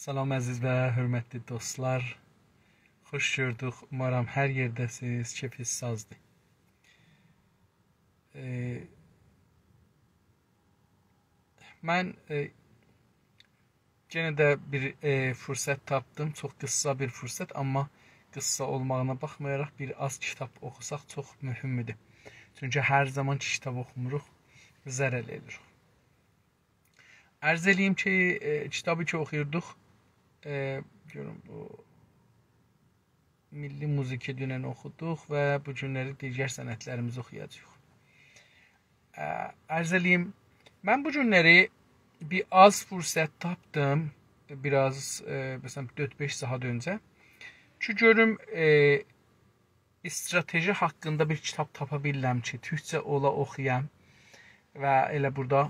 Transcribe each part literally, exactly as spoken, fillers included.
سلام، عزیز و حؤرمتلی دوستلار. خوش گؤردوک. اومارام هر یئرده‌سیز، کئفینیز سازدیر. ائ، من، ائ، یئنه ده بیر، ائ، فرصت تاپدیم. چوخ قیسا بیر فرصت، آمما قیسا اولماغینا باخمایاراق، بیر آز کیتاب اوخوساق چوخ مهمدور. چونکی هر زامان کی کیتاب اوخوموروق، ضرر ائلیریک. عرض ائله‌ییم کی، ائ، کیتابی کی اوخویوردوق، ائ، گؤروم، بو میللی موزیکی دونن اوخودوق و بو گونلری دیگر صنعتلریمیزی اوخویاجاغیق. ا، عرض ائله‌ییم، من بو گونلری بیر آز فرصت تاپدیم، بیر آز، ائ، مثلا، دؤرد-بئش ساعات اؤنجه کی، گؤروم، ائ، استراتژی حاقیندا بیر کیتاب تاپا بیلیرم کی، تورکجه اولا اوخویام و ائله بورادا،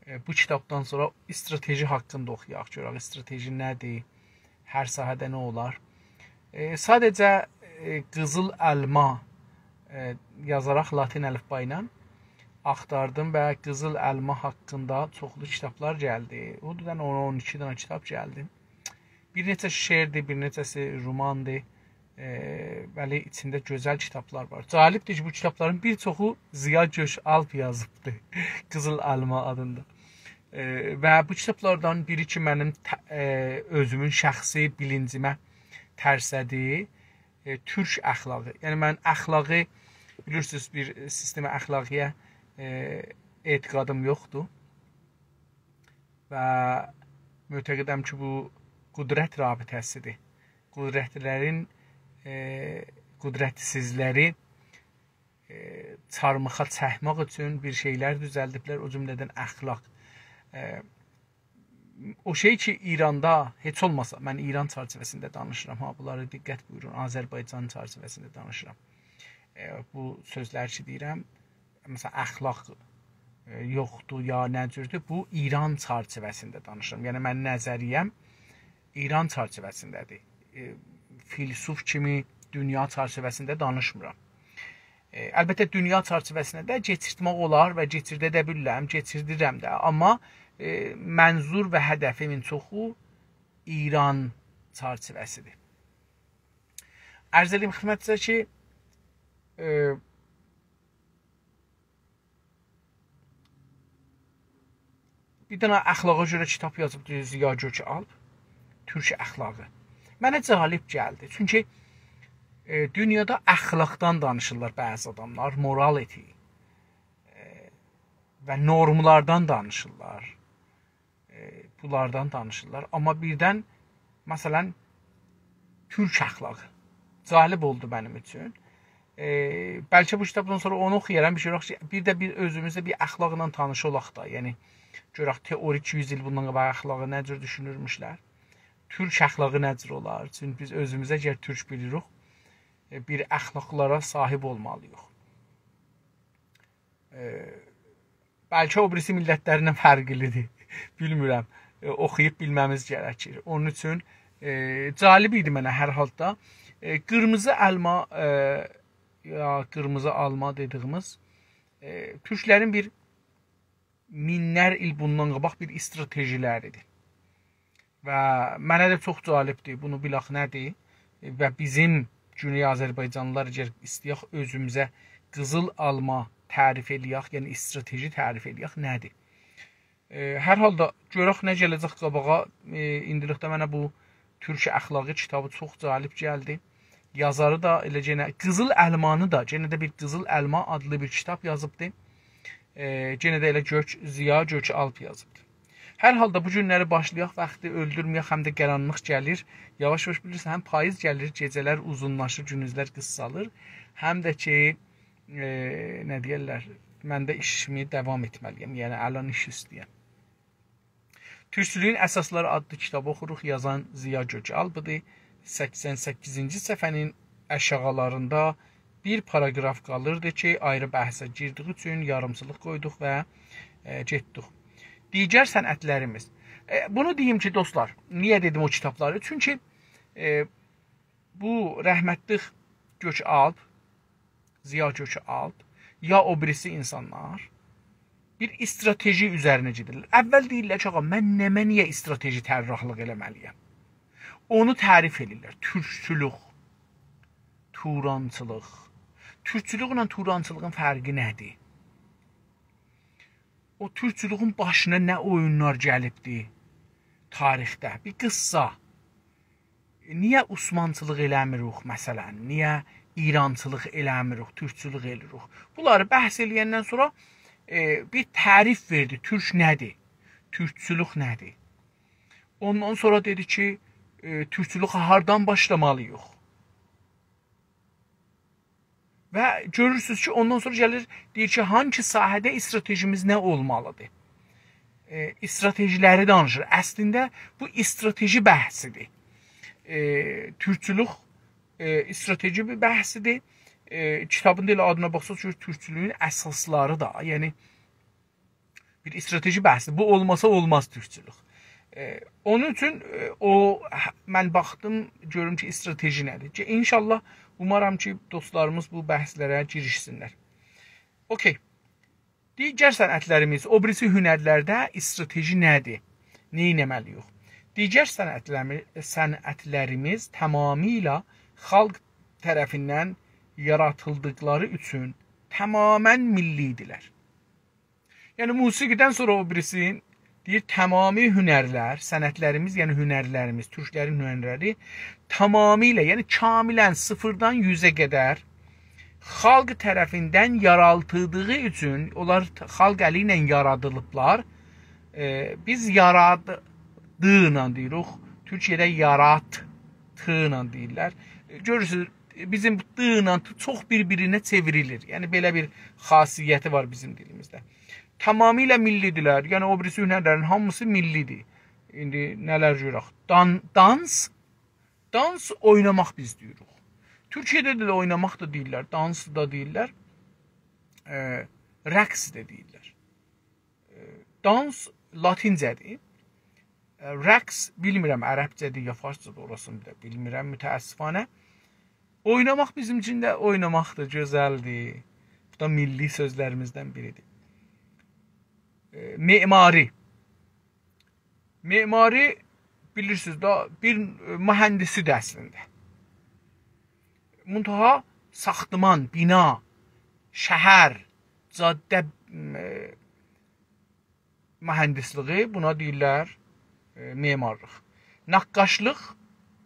ائ، بو کیتابدان سونرا استراتژی حاقیندا اوخویاق، گؤرک استراتژی نه‌دیر، هر ساحه‌ده نه اولار. ائ، ساده‌جه، ائ، قیزیل آلما، ائ، یازاراق لاتین الفبا ایله آختاردیم و قیزیل آلما حاقیندا چوخلو کیتابلار گلدی. او دوزدن اون، اون ایکی دنه کیتاب گلدی. بیر نئچه شعردیر، بیر نئچه‌سی روماندیر. ائ، بلی، ایچینده گؤزل کیتابلار وار. جالبدیر کی، بو کیتابلارین بیر چوخو ضیا گؤک‌آلپ یازیبدی. قیزیل آلما آدیندا. ائ، و بو کیتابلاردان بیری کی، منیم ت-، ائ، اؤزومون شخصی بیلینجیمه ترسه‌دیر، ائ، تورک اخلاقی. یعنی، من اخلاقی، بیلیرسینیز، بیر سیستم اخلاقی‌یه، ائ، اعتقادیم یوخدور. و معتقدم کی، بو قدرت رابطه‌سیدیر. قدرتلی‌لرین، ائ، قدرتسیزلری، ائ، چارماخا چکمک اوچون بیر شئیلر دوزلدیبلر، او جمله‌دن اخلاق. ائ، او شئی کی، ایراندا هئچ اولماسا، من ایران چرچیوه‌سینده دانیشیرام ها، بونلاری دقت بویورون، آذربایجان چرچیوه‌سینده دانیشیرام. ائ، بو سؤزلر کی دئییرم، مثلا، اخلاق، ائ، یوخدور یا نه جوردور، بو ایران چرچیوه‌سینده دانیشیرام. یعنی، من نظریه‌م ایران چرچیوه‌سینده‌دیر. ائ، فیلسوف کیمی دونیا چرچیوه‌سینده دانیشمیرام. ائ، البته، دونیا چرچیوه‌سینده ده کئچیرتمک اولار و کئچیرده ده بیلیرم، کئچیردیرم ده. آمما، ائ، منظور و هدفیمین چوخو ایران چرچیوه‌سیدیر. عرض ائله‌ییم خدمتینیزه کی، ائ، بیر دنه اخلاقا گؤره کیتاب یازیبدی ضیا گؤک‌آلپ. تورک اخلاقی. منه جالب گلدی. چونکی، ائ، دونیادا اخلاقدان دانیشیرلار بعضی آداملار، morality، ائ، و نورملاردان دانیشیرلار. ائ، بونلاردان دانیشیرلار. آمما بیردن، مثلا، تورک اخلاقی جالب اولدو منیم اوچون. ائ، بلکه بو کیتابدان سونرا اونو اوخویارام، بیر شئی یوخ کی، بیر ده بیر اؤزوموزده بیر اخلاقلا تانیش اولاق دا. یعنی، گؤرک تئوریک یوز ایل بوندان قاباق اخلاقی نه جور دوشونورموشلر. تورک اخلاقی نه جور اولار؟ چونکی بیز اؤزوموزه اگر تورک بیلیریک، ائ، بیر اخلاقلارا صاحب اولمالی‌ییق. ائ، بلکه او بیریسی میللتلرله فرقلی‌دیر. بیلمیرم. ائ، اوخویوب بیلمه‌میز گرکیر. اونون اوچون، ائ، جالب ایدی منه هر حالدا. ائ، قیرمیزی آلما، ائ، یا قیرمیزی آلما دئدیییمیز، ائ، تورکلرین بیر مینلر ایل بوندان قاباق بیر استراتژی‌لری‌دیر. و منه ده چوخ جالبدیر. بونو بیلاخ نه‌دیر؟ و بیزیم گونئی آذربایجانلیلار اگر ایسته‌یک اؤزوموزه قیزیل آلما تعریف ائله‌یک، یعنی استراتژی تعریف ائله‌یک، نه‌دیر؟ ائ، هر حالدا گؤرک نه گله‌جک قاباغا. ائ، ایندیلیکده منه بو تورک اخلاقی کیتابی چوخ جالب گلدی. یازاری دا ائله یئنه قیزیل آلمانی دا، یئنه ده بیر قیزیل آلما آدلی بیر کیتاب یازیبدی. ائ، یئنه ده ائله گؤک، ضیا گؤک‌آلپ یازیبدی. هر حالدا بو گونلری باشلایاق، واختی اؤلدورمه‌یک، هم ده قارانلیق گلیر. یاواش-یاواش بیلیرسن، هم پاییز گلیر، گئجه‌لر اوزونلاشیر، گوندوزلر قیسالیر. هم ده کی، ائ، نه دئیرلر، من ده ایشیمی داوام ائتمه‌لی‌یم. یعنی، الان ایش اوسته‌یم. تورکچولویون اساسلاری آدلی کیتابی اوخوروق، یازان ضیا گؤک‌آلپدیر. سکسن سککیزینجی صفحه‌نین آشاغیلاریندا بیر پاراگراف قالیردی کی، آیری بحثه گیردیگی اوچون یاریمچیلیق قویدوق و، ائ، گئتدیک. دیگر صنعتلریمیز. ائ، بونو دئییم کی، دوستلار، نییه دئدیم او کیتابلاری؟ چونکی، ائ، بو رحمتلیک گؤک‌آلپ، ضیا گؤک‌آلپ، یا او بیریسی اینسانلار، بیر استراتژی اوزرینه گئدیرلر. اول دئییرلر کی، «آغا، من نمنه، نییه استراتژی طراحلیق ائله‌مه‌لی‌یم؟» اونو تعریف ائدیرلر. تورکچولوک، تورانچیلیق. تورکچولوکله تورانچیلیغین فرقی نه‌دیر؟ او تورکچولوکون باشینا نه اویونلار گلیبدی تاریخده؟ بیر قیسسا. نییه عثمانچیلیق ائله‌میریک، مثلا؟ نییه ایرانچیلیق ائله‌میریک، تورکچولوک ائله‌ییریک؟ بونلاری بحث ائله‌یندن سونرا، ائ، بیر تعریف وئردی. تورک نه‌دیر؟ تورکچولوک نه‌دیر؟ اوندان سونرا دئدی کی، ائ، تورکچولوکه هاردان باشلامالی‌ییق؟ و گؤرورسونوز کی، اوندان سونرا گلیر، دئییر کی، هانسی ساحه‌ده استراتژیمیز نه اولمالی‌دیر؟ ائ، استراتژی‌لری دانیشیر. اصلینده بو استراتژی بحثی‌دیر. ائ، تورکچولوک، ائ، استراتژی بیر بحثی‌دیر. ائ، کیتابین دا ائله آدینا باخساز، گؤرور، تورکچولویون اساسلاری دا، یعنی بیر استراتژی بحثی. بو اولماسا اولماز تورکچولوک. ائ، اونون اوچون، ائ، او، هه، من باخدیم، گؤروم کی، استراتژی نه‌دیر؟ کی، انشاءالله، اومارام کی، دوستلاریمیز بو بحثلره گیریشسینلر. اوکی. دیگر صنعتلریمیز، او بیریسی هنرلرده استراتژی نه‌دیر؟ نه ائتمه‌لی‌ییک؟ دیگر صنعتلری-، صنعتلریمیز تمامیله خالق طرفیندن یاراتیلدیقلاری اوچون تمامیله میللی‌دیرلر. یعنی، موسیقی‌دن سونرا او بیریسی دئییر، تمامی هنرلر، صنعتلریمیز، یعنی هنرلریمیز، تورکلرین هنرلری تمامیله، یعنی کاملاً صفردن یوزه قدر خالق طرفیندن یاراتیلدیغی اوچون، اونلار خالق الی ایله یارادیلیبلار. ائ، بیز یارادیغی ایله دئییریک، تورکیه‌ده یاراتدیغی ایله دئییرلر. ائ، گؤرورسونوز، بیزیم «د» ایله «ت» چوخ بیر-بیرینه چئوریلیر. یعنی، بئله بیر خاصیتی وار بیزیم دیلیمیزده. تمامیله میللی‌دیرلر. یعنی، او بیریسی هنرلرین هامیسی میللی‌دیر. ایندی نه‌لر گؤرک؟ دان-، دانس، دانس اویناماق بیز دئییریک. تورکیه‌ده ده اویناماق دا دئییرلر، دانس دا دئییرلر، ائ، رقص ده دئییرلر. ائ، دانس لاتینجه‌دیر. ائ، رقص بیلمیرم، عربجه‌دیر یا فارسجادیر، اوراسینی دا بیلمیرم، متأسفانه. اویناماق بیزیم اوچون ده اویناماقدیر، گؤزلدیر. بو دا میللی سؤزلریمیزدن بیریدیر. ائ، معماری. معماری، بیلیرسینیز ده، بیر، ائ، مهندسی‌دیر اصلینده. منتها ساختمان، بنا، شهر، جاده، ائ، مهندسلیگی، بونا دئییرلر، ائ، معمارلیق. نقاشلیق،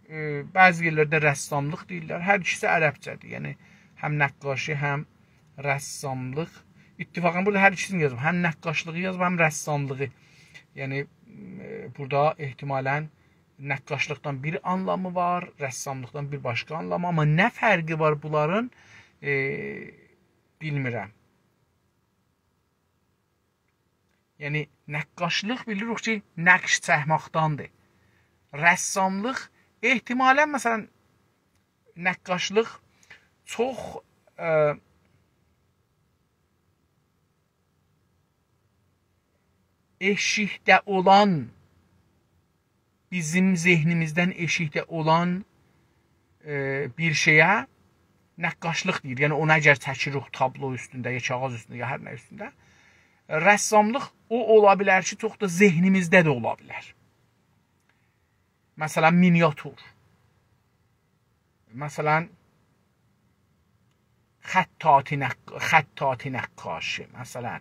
ائ، بعضی یئرلرده رساملیق دئییرلر. هر ایکیسی عربجه‌دیر. یعنی، هم نقاشی، هم رساملیق. اتفاقاً بورادا هر ایکیسینی یازیب. هم نقاشلیغی یازیب، هم رساملیغی. یعنی، ائ، بورادا احتمالاً نقاشلیقدان بیر آنلامی وار، رساملیقدان بیر باشقا آنلامی. آمما نه فرقی وار بونلارین، ائ، بیلمیرم. یعنی، نقاشلیق بیلیریک کی، نقش چکمکدندیر. رساملیق، احتمالاً، مثلاً، نقاشلیق چوخ، ائ، ائشیکده اولان، بیزیم ذهنیمیزدن ائشیکده اولان، ائ، بیر شئیه نقاشلیق دئییر. یعنی، اونو اگر چکیریک تابلو اوستونده، یا کاغیذ اوستونده، یا هر نه اوستونده، رساملیق او اولا بیلر کی، چوخ دا ذهنیمیزده ده اولا بیلر. مثلاً، مینیاتور. مثلاً، خطاطی نق-، خطاطی نقاشی، مثلاً.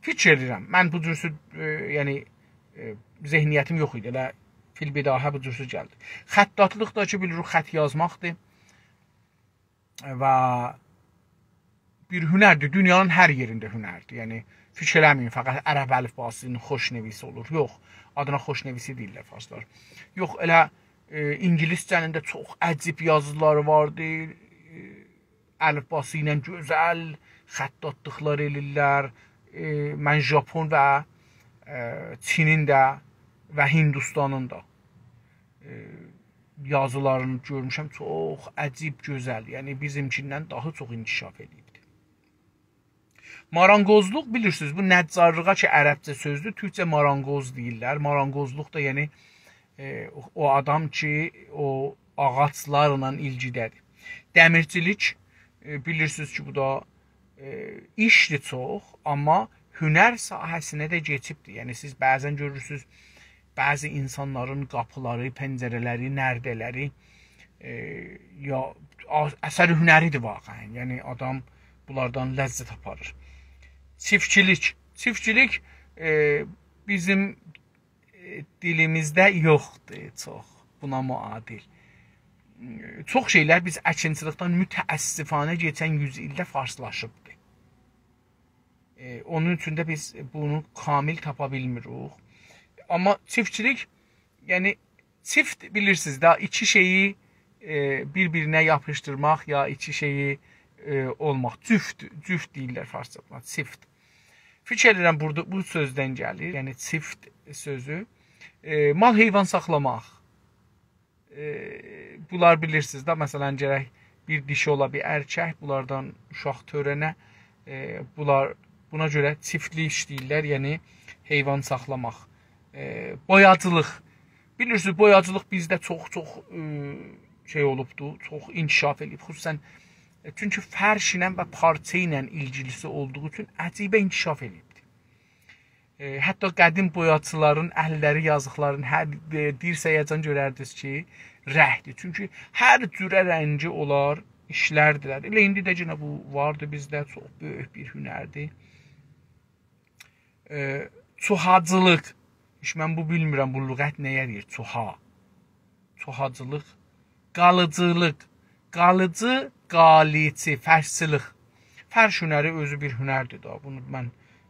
فیکیر ائدیرم، من بو جورسو، ائ، یعنی، ائ، ذهنیتیم یوخ ایدی، ائله فی‌البداهه بو جورسو گلدی. خطاطلیق دا کی، بیلیریک، خط یازماقدیر. و بیر هنردیر، دونیانین هر یئرینده هنردیر. یعنی، فیکیر ائله‌مه‌یین، فقط عرب الیفباسی‌نین خوشنویسی اولور. یوخ، آدینا خوشنویسی دئییرلر فارسلار. یوخ، ائله، ائ، اینگیلیسجه‌نین ده چوخ عجیب یازیلاری واردیر. ائ، الیفباسی ایله گؤزل خطاطلیقلار ائله‌ییرلر. ائ، من ژاپون و، ائ، چینین ده و هندوستانین دا، ائ، یازیلارینی گؤرموشم، چوخ عجیب گؤزل. یعنی، بیزیمکیندن داها چوخ انکشاف ائله‌ییبدیر. مارانقوزلوق، بیلیرسینیز، بو نجارلیغا کی، عربجه سؤزدور، تورکجه مارانقوز دئییرلر. مارانقوزلوق دا، یعنی، ائ، او، او آدام کی، او آغاجلارلا ایلگیده‌دیر. دمیرچیلیک، ائ، بیلیرسینیز کی، بو دا، ائ، ایشدیر چوخ، آمما هنر ساحه‌سینه ده کئچیبدیر. یعنی سیز بعضا گؤرورسونوز، بعضی اینسانلارین قاپیلاری، پنجره‌لری، نرده‌لری، ائ، یا آ-، اثر هنری‌دیر واقعا. یعنی آدام بونلاردان لذت آپاریر. چیفتچیلیک. چیفتچیلیک، ائ، بیزیم، ائ، دیلیمیزده یوخدور چوخ بونا معادل. ائ، چوخ شئیلر بیز اکینچیلیکدن متأسفانه کئچن یوز ایلده فارسلاشیبدیر. ائ، اونون اوچون ده بیز بونو کامل تاپا بیلمیریک. آمما چیفتچیلیک، یعنی چیفت بیلیرسینیز ده، ایکی شئیی، ائ، بیر-بیرینه یاپیشدیرماق یا ایکی شئیی، ائ، اولماق. جفت، جفت دئییرلر فارسجادا، چیفت. فیکیر ائدیرم، بورادا بو سؤزدن گلیر، یعنی چیفت سؤزو. ائ، مال حیوان ساخلاماق. ائ، بونلار بیلیرسینیز ده، مثلا، گرک بیر دیشی اولا، بیر ارکک، بونلاردان اوشاق تؤره‌نه، ائ، بونلار، بونا گؤره چیفتلیک ایشله‌ییرلر، یعنی حیوان ساخلاماق. ائ، بویاجیلیق. بیلیرسینیز، بویاجیلیق بیزده چوخ، چوخ، ائ، شئی اولوبدو، چوخ انکشاف ائله‌ییب. خصوصا، ائ، چونکی فرش ایله و پارچا ایله ایلگیلیسی اولدوغو اوچون عجیبه انکشاف ائله‌ییبدی. ائ، حتی قدیم بویاچیلارین اللری، یازیقلارین، هر، ائ، دیرسه‌یه‌جن گؤرردینیز کی، رنگدیر. چونکی هر جوره رنگی اونلار ایشلردیلر. ائله ایندی ده یئنه بو واردی بیزده، چوخ بؤیوک بیر هنردیر. ائ، چوخاجیلیق. هئچ من بو بیلمیرم، بو لغت نه‌یه دئییر، چوخا. چوخاجیلیق، قالیجیلیق، قالیجی، قالیچی، فرشچیلیق. فرش هنری اؤزو بیر هنردیر دا. بونو من،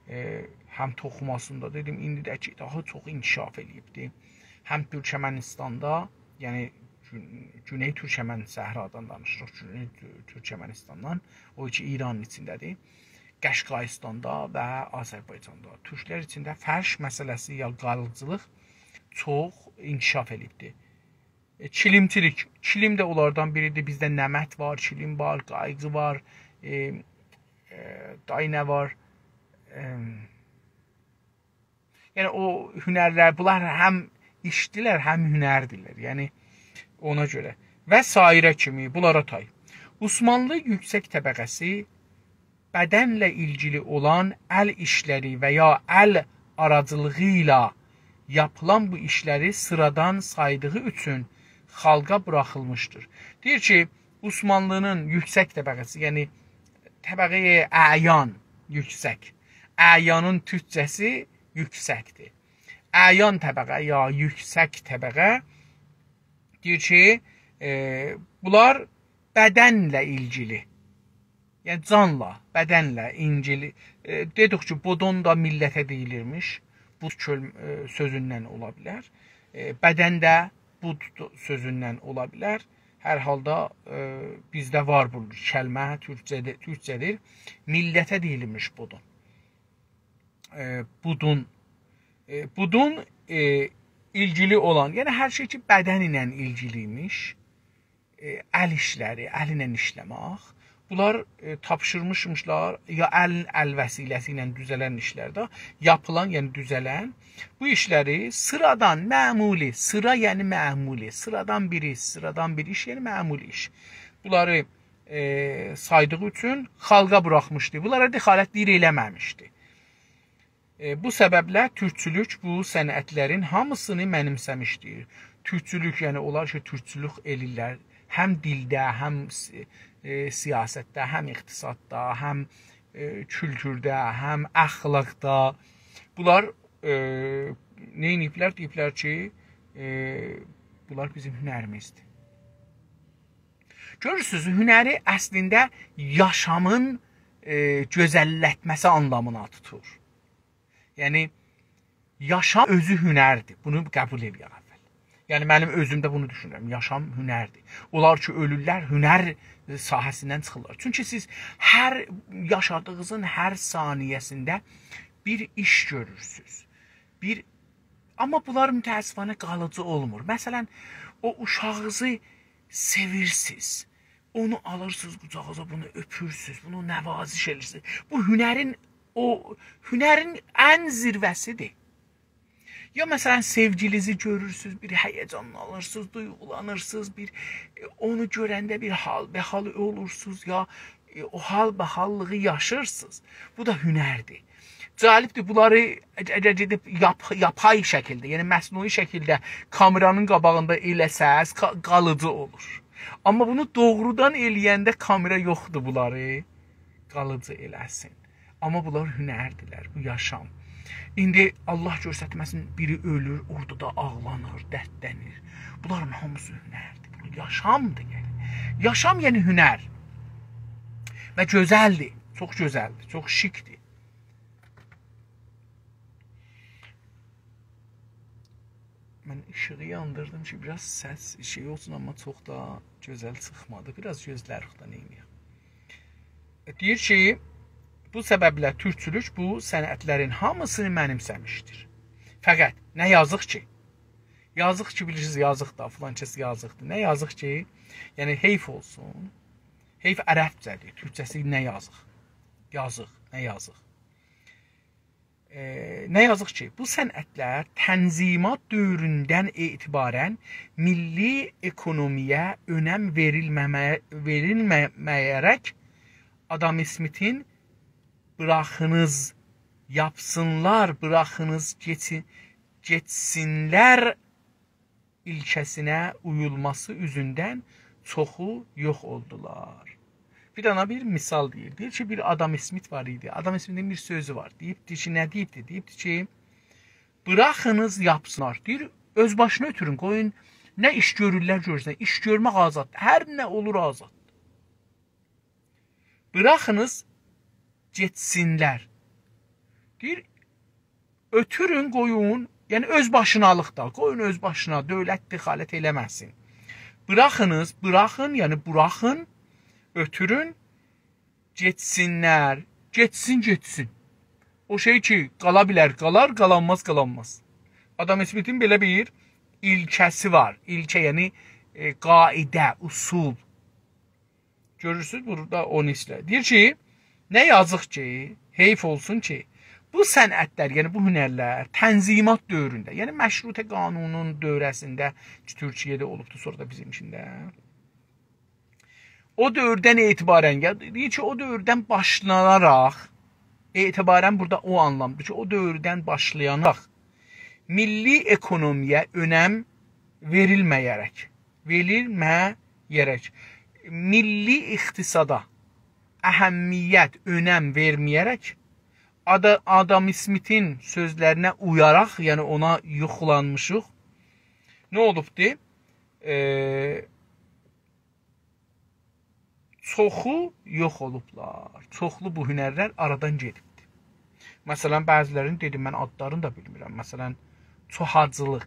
ائ، هم توخوماسیندا دئدیم، ایندی ده کی، داها چوخ انکشاف ائله‌ییبدی. هم تورکمنیستاندا، یعنی گون-، گونئی تورکمن صحرادان دانیشیریق، گونئی تور-، تورکمنیستاندان، او کی ایرانین ایچینده‌دیر. قشقاییستاندا و آذربایجاندا. تورکلر ایچینده فرش مسئله‌سی یا قالیجیلیق چوخ انکشاف ائله‌ییبدی. ائ، کیلیمچیلیک. کیلیم ده اونلاردان بیریدیر. بیزده نمد وار، کیلیم وار، قایغی وار، ائ، ائ، دای نه وار؟ ائم، یعنی او هنرلر، بونلار هم ایشدیلر، هم هنردیلر. یعنی اونا گؤره. و سایره کیمی، بونلارا تای. عثمانلی یوکسک طبقه‌سی بدنله ایلگیلی اولان ال ایشلری و یا ال آراجیلیغی ایله یاپیلان بو ایشلری سیرادان سایدیغی اوچون خالقا بوراخیلمیشدیر. دئییر کی، عثمانلی‌نین یوکسک طبقه‌سی، یعنی طبقه‌ی اعیان، یوکسک. اعیانین تورکجه‌سی یوکسکدیر. اعیان طبقه یا یوکسک طبقه دئییر کی، ائ، بونلار بدنله ایلگیلی، یعنی جانلا، بدنله ایلگیلی. ائ، دئدیک کی، بودون دا میللته دئییلیرمیش. بود کؤل-، ائ، سؤزوندن اولا بیلر. ائ، بدن ده بود سؤزوندن اولا بیلر. هر حالدا، ائ، بیزده وار بو کلمه، تورکجه‌دیر، تورکجه‌دیر. میللته دئییلیرمیش بودون. ائ، بودون، ائ، بودون، ائ، ایلگیلی اولان، یعنی هر شئی کی، بدن ایله ایلگیلی‌یمیش، ائ، ال ایشلری، ال ایله ایشله‌مک. بونلار، ائ، تاپشیرمیشمیشلار یا ال، ال وسیله‌سی ایله دوزه‌لن ایشلرده، یاپیلان، یعنی دوزه‌لن بو ایشلری سیرادان، معمولی، سیرا یعنی معمولی، سیرادان بیر ایش، سیرادان بیر ایش، یعنی معمولی ایش. بونلاری، ائ، سایدیغی اوچون خالقا بوراخمیشدی. بونلارا دخالت دئییر ائله‌مه‌میشدی. ائ، بو سببله تورکچولوک بو صنعتلرین هامیسینی منیمسه‌میشدیر. تورکچولوک، یعنی اونلار کی، تورکچولوک ائله‌ییرلر. هم دیلده، هم سی-، ائ، سیاستده، هم اقتصاددا، هم، ائ، کولتورده، هم اخلاقدا. بونلار، ائ، نه ائدیبلر؟ دئییبلر کی، ائ، بونلار بیزیم هنریمیزدیر. گؤرورسونوز، هنری اصلینده یاشامین، ائ، گؤزللتمه‌سی آنلامینا توتور. یعنی، یاشام اؤزو هنردیر. بونو قبول ائله‌یک اول. یعنی، منیم اؤزوم ده بونو دوشونورم. یاشام هنردیر. اونلار کی، اؤلورلر، هنر ساحه‌سیندن چیخیرلار. چونکی سیز هر یاشادیغینیزین هر ثانیه‌سینده بیر ایش گؤرورسونوز. بیر، آمما بونلار متأسفانه قالیجی اولمور. مثلا، او اوشاغینیزی سئویرسینیز. اونو آلیرسینیز قوجاغینیزا، بونو اؤپورسونوز، بونو نوازش ائدیرسینیز. بو هنرین، او هنرین ان زیروه‌سیدیر. یا مثلا، سئوگیلیزی گؤرورسونوز، بیر هیجانلانیرسینیز، دویغولانیرسینیز، بیر، ائ، اونو گؤرنده بیر حال به حال اولورسونوز، یا، ائ، او حال به حاللیغی یاشیرسینیز. بو دا هنردیر. جالبدیر، بونلاری اگر گئدیب یاپ-، یاپای شکیلده، یعنی مصنوعی شکیلده کامئرانین قاباغیندا ائله‌سز، قا-، قالیجی اولور. آمما بونو دوغرودان ائله‌ینده کامئرا یوخدور بونلاری قالیجی ائله‌سین. آمما بونلار هنردیرلر، بو یاشام. ایندی الله گؤسترمه‌سین، بیری اؤلور، اورادا دا آغلانیر، دردلنیر. بونلارین هامیسی هنردیر. بو یاشامدیر، یعنی. یاشام، یعنی هنر. و گؤزلدیر، چوخ گؤزلدیر، چوخ شیکدیر. من ایشیغی یاندیردیم کی، بیر آز سس شئی اولسون، آمما چوخ دا گؤزل چیخمادی. بیر آز گؤزلریک ده نئینییک. دئییر کی، بو سببله تورکچولوک بو صنعتلرین هامیسینی منیمسه‌میشدیر. فقط نه یازیق کی، یازیق کی، بیلیرسینیز، یازیق دا، فلان کس یازیقدیر. نه یازیق کی، یعنی حیف اولسون. حیف عربجه‌دیر، تورکجه‌سی نه یازیق. یازیق، نه یازیق. ائ، نه یازیق کی، بو صنعتلر تنظیمات دؤوروندن اعتباراً میللی اکونومی‌یه اؤنم وئریلمه‌مه-، وئریلمه‌مه‌یه‌رک آدام اسمیتین «بوراخینیز یاپسینلار، بوراخینیز گئچی-، گئچسینلر» ایلکه‌سینه اویولماسی اوزوندن چوخو یوخ اولدولار. بیر دانا بیر مثال دئییر. دئییر کی، بیر آدام اسمیت وار ایدی. آدام اسمیتین بیر سؤزو وار. دئییبدی کی، نه دئییبدی؟ دئییبدی کی، «بوراخینیز یاپسینلار.» دئییر، «اؤز باشینا اؤتورون، قویون نه ایش گؤرورلر گؤرسونلر.» ایش گؤرمک آزاددیر. هر نه اولور آزاددیر. «بوراخینیز گئچسینلر.» دئییر، «اؤتورون، قویون، یعنی اؤز باشینالیق دا، قویون اؤز باشینا، دؤولت دخالت ائله‌مه‌سین. بوراخینیز»، بوراخین، یعنی بوراخین، «اؤتورون، گئچسینلر.» گئچسین، گئتسین. او شئی کی، قالا بیلر، قالار، قالانماز، قالانماز. آدام اسمیتین بئله بیر ایلکه‌سی وار. ایلکه، یعنی، ائ، قاعده، اصول. گؤرورسونوز، بورادا اونو ایسته‌ییر. دئییر کی، نه یازیق کی، حیف اولسون کی، بو صنعتلر، یعنی بو هنرلر تنظیمات دؤورونده، یعنی مشروطه قانونون دوره‌سینده کی، تورکیه‌ده اولوبدو، سونرا دا بیزیمکینده. او دؤوردن اعتباراً، یا دئییر کی، او دؤوردن باشلاناراق، اعتباراً بورادا او آنلامدیر کی، او دؤوردن باشلایاراق میللی اکونومی‌یه اؤنم وئریلمه‌یه‌رک، وئریلمه‌یه‌رک، میللی اقتصادا اهمیت، اؤنم وئرمه‌یه‌رک، آدا-، آدام اسمیتین سؤزلرینه اویاراق، یعنی اونا یوخلانمیشیق، نه اولوبدو؟ ائ، چوخو یوخ اولوبلار. چوخلو بو هنرلر آرادان گئدیبدیر. مثلاً، بعضی‌لرینی دئدیم، من آدلارینی دا بیلمیرم. مثلاً، چوخاجیلیق.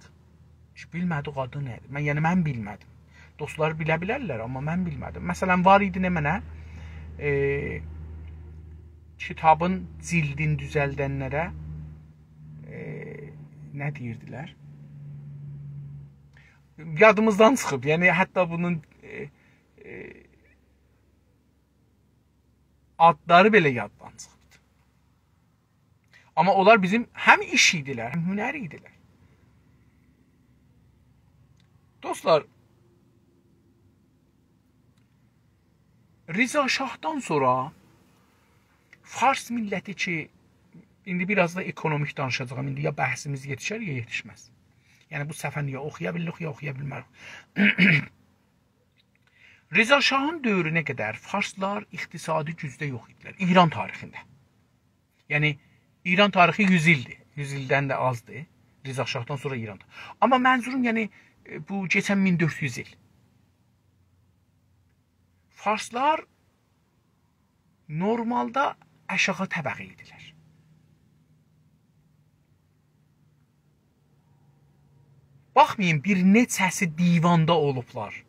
هئچ بیلمه‌دیک آدی نه‌دیر. من، یعنی، من بیلمه‌دیم. دوستلار بیله بیلرلر، آمما من بیلمه‌دیم. مثلاً، وار ایدی نمنه، ائ، کیتابین جیلدین دوزلدنلره، ائ، نه دئییردیلر؟ یادیمیزدان چیخیب. یعنی، حتی بونون، ائ، ائ، آدلاری بئله یاددان چیخیبدی. آمما اونلار بیزیم هم ایش ایدیلر، هم هنر ایدیلر. دوستلار، رضا شاهدان سونرا فارس میللتی کی، ایندی بیر آز دا اکونومیک دانیشاجاغام، ایندی یا بحثیمیز یئتیشر، یا یئتیشمز. یعنی، بو صفحه‌نی یا اوخویا بیلیریک، یا اوخویا بیلمه‌ریک. رضا شاهین دؤورونه قدر فارسلار اقتصادی گوجده یوخ ایدیلر. ایران تاریخینده. یعنی، ایران تاریخی یوز ایلدیر. یوز ایلدن ده آزدیر. رضا شاهدان سونرا ایراندا. آمما منظوروم، یعنی، ائ، بو کئچن مین دؤرد یوز ایل. فارسلار نورمالدا آشاغی طبقه ایدیلر. باخمایین، بیر نئچه‌سی دیواندا اولوبلار.